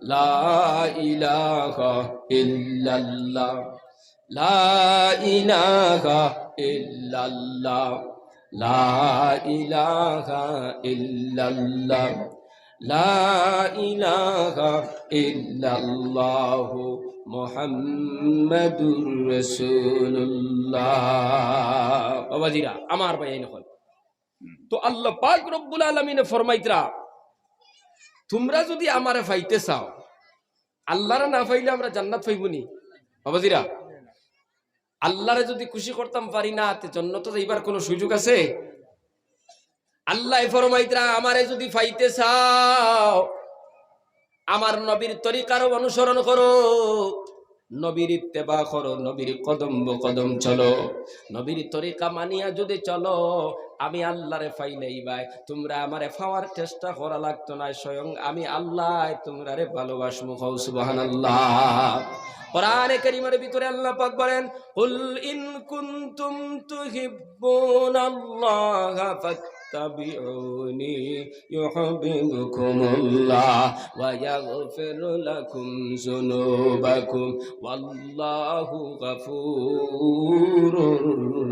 লা ইলাহা ইল্লাল্লাহ। লা ইলাহা ইল্লাল্লাহ, লা ইলাহা ইল্লাল্লাহ, লা ইলাহা ইল্লাল্লাহু মুহাম্মাদুর রাসূলুল্লাহ। বাবাজিরা, আমার ভাইয়াইন অকল, তো আল্লাহ পাক রব্বুল আলামিনে ফরমাইতরা, তোমরা যদি আমারে পাইতে চাও, আল্লাহরে না পাইলে আমরা জান্নাত পাইবো নি? বাবাজিরা, আল্লাহরে যদি খুশি করতাম পারি না, তে জন্নতো যাইবার কোনো সুযোগ আছে? আল্লাহ ফরমাইতরা, আমারে যদি পাইতে চাও, আমার নবীর তরিকার অনুসরণ করো, নবীর ইত্তেবা করো, নবীর কদম বকদম চলো, নবীর তরিকা মানিয়া যদি চলো, আমি আল্লাহরে পাইলেই ভাই, তোমরা আমারে পাওয়ার চেষ্টা করা লাগতো না, স্বয়ং আমি আল্লাহ তোমরারে ভালোবাসমু। কও সুবহানাল্লাহ। কোরআনে কারীমের ভিতরে আল্লাহ পাক বলেন, "কুল ইন কুনতুম তুহিব্বুনাল্লাহা ফাত্তাবিউনি ইউহিব্বুকুমুল্লাহ ওয়া ইয়াগফির লাকুম যুনুবাকুম ওয়াল্লাহু গাফুরুর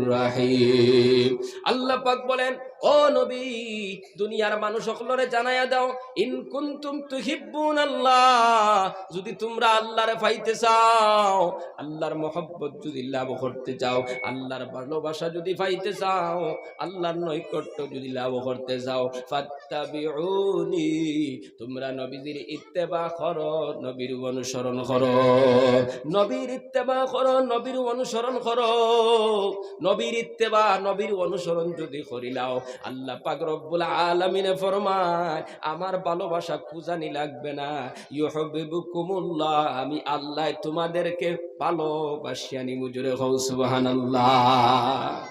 রাহিম।" আল্লাহ পাক বলেন, ও নবী, দুনিয়ার মানুষ অকলরে জানাইয়া দাও, ইন কুনতুম তুহিব্বুনাল্লাহ, যদি তোমরা আল্লাহরে পাইতে চাও, আল্লাহর মহব্বত যদি লাভ করতে চাও, আল্লাহর ভালোবাসা যদি পাইতে চাও, আল্লাহর নৈকট্য যদি লাভ করতে চাও, ফাত্তাবিউনি, তোমরা নবীজির ইত্তেবা করো, নবীর অনুসরণ করো, নবীর ইত্তেবা করো, নবীর অনুসরণ করো। নবীর ইত্তেবা, নবীর অনুসরণ যদি করিলাও, আল্লাহ পাক রব্বুল আলামিনে ফরমায়, আমার ভালোবাসা খুঁজানি লাগবে না। ইউহিব্বুকুমুল্লাহ, আমি আল্লাহ তোমাদেরকে ভালোবাসিয়া নিমু। জোরে কও সুবহানাল্লাহ।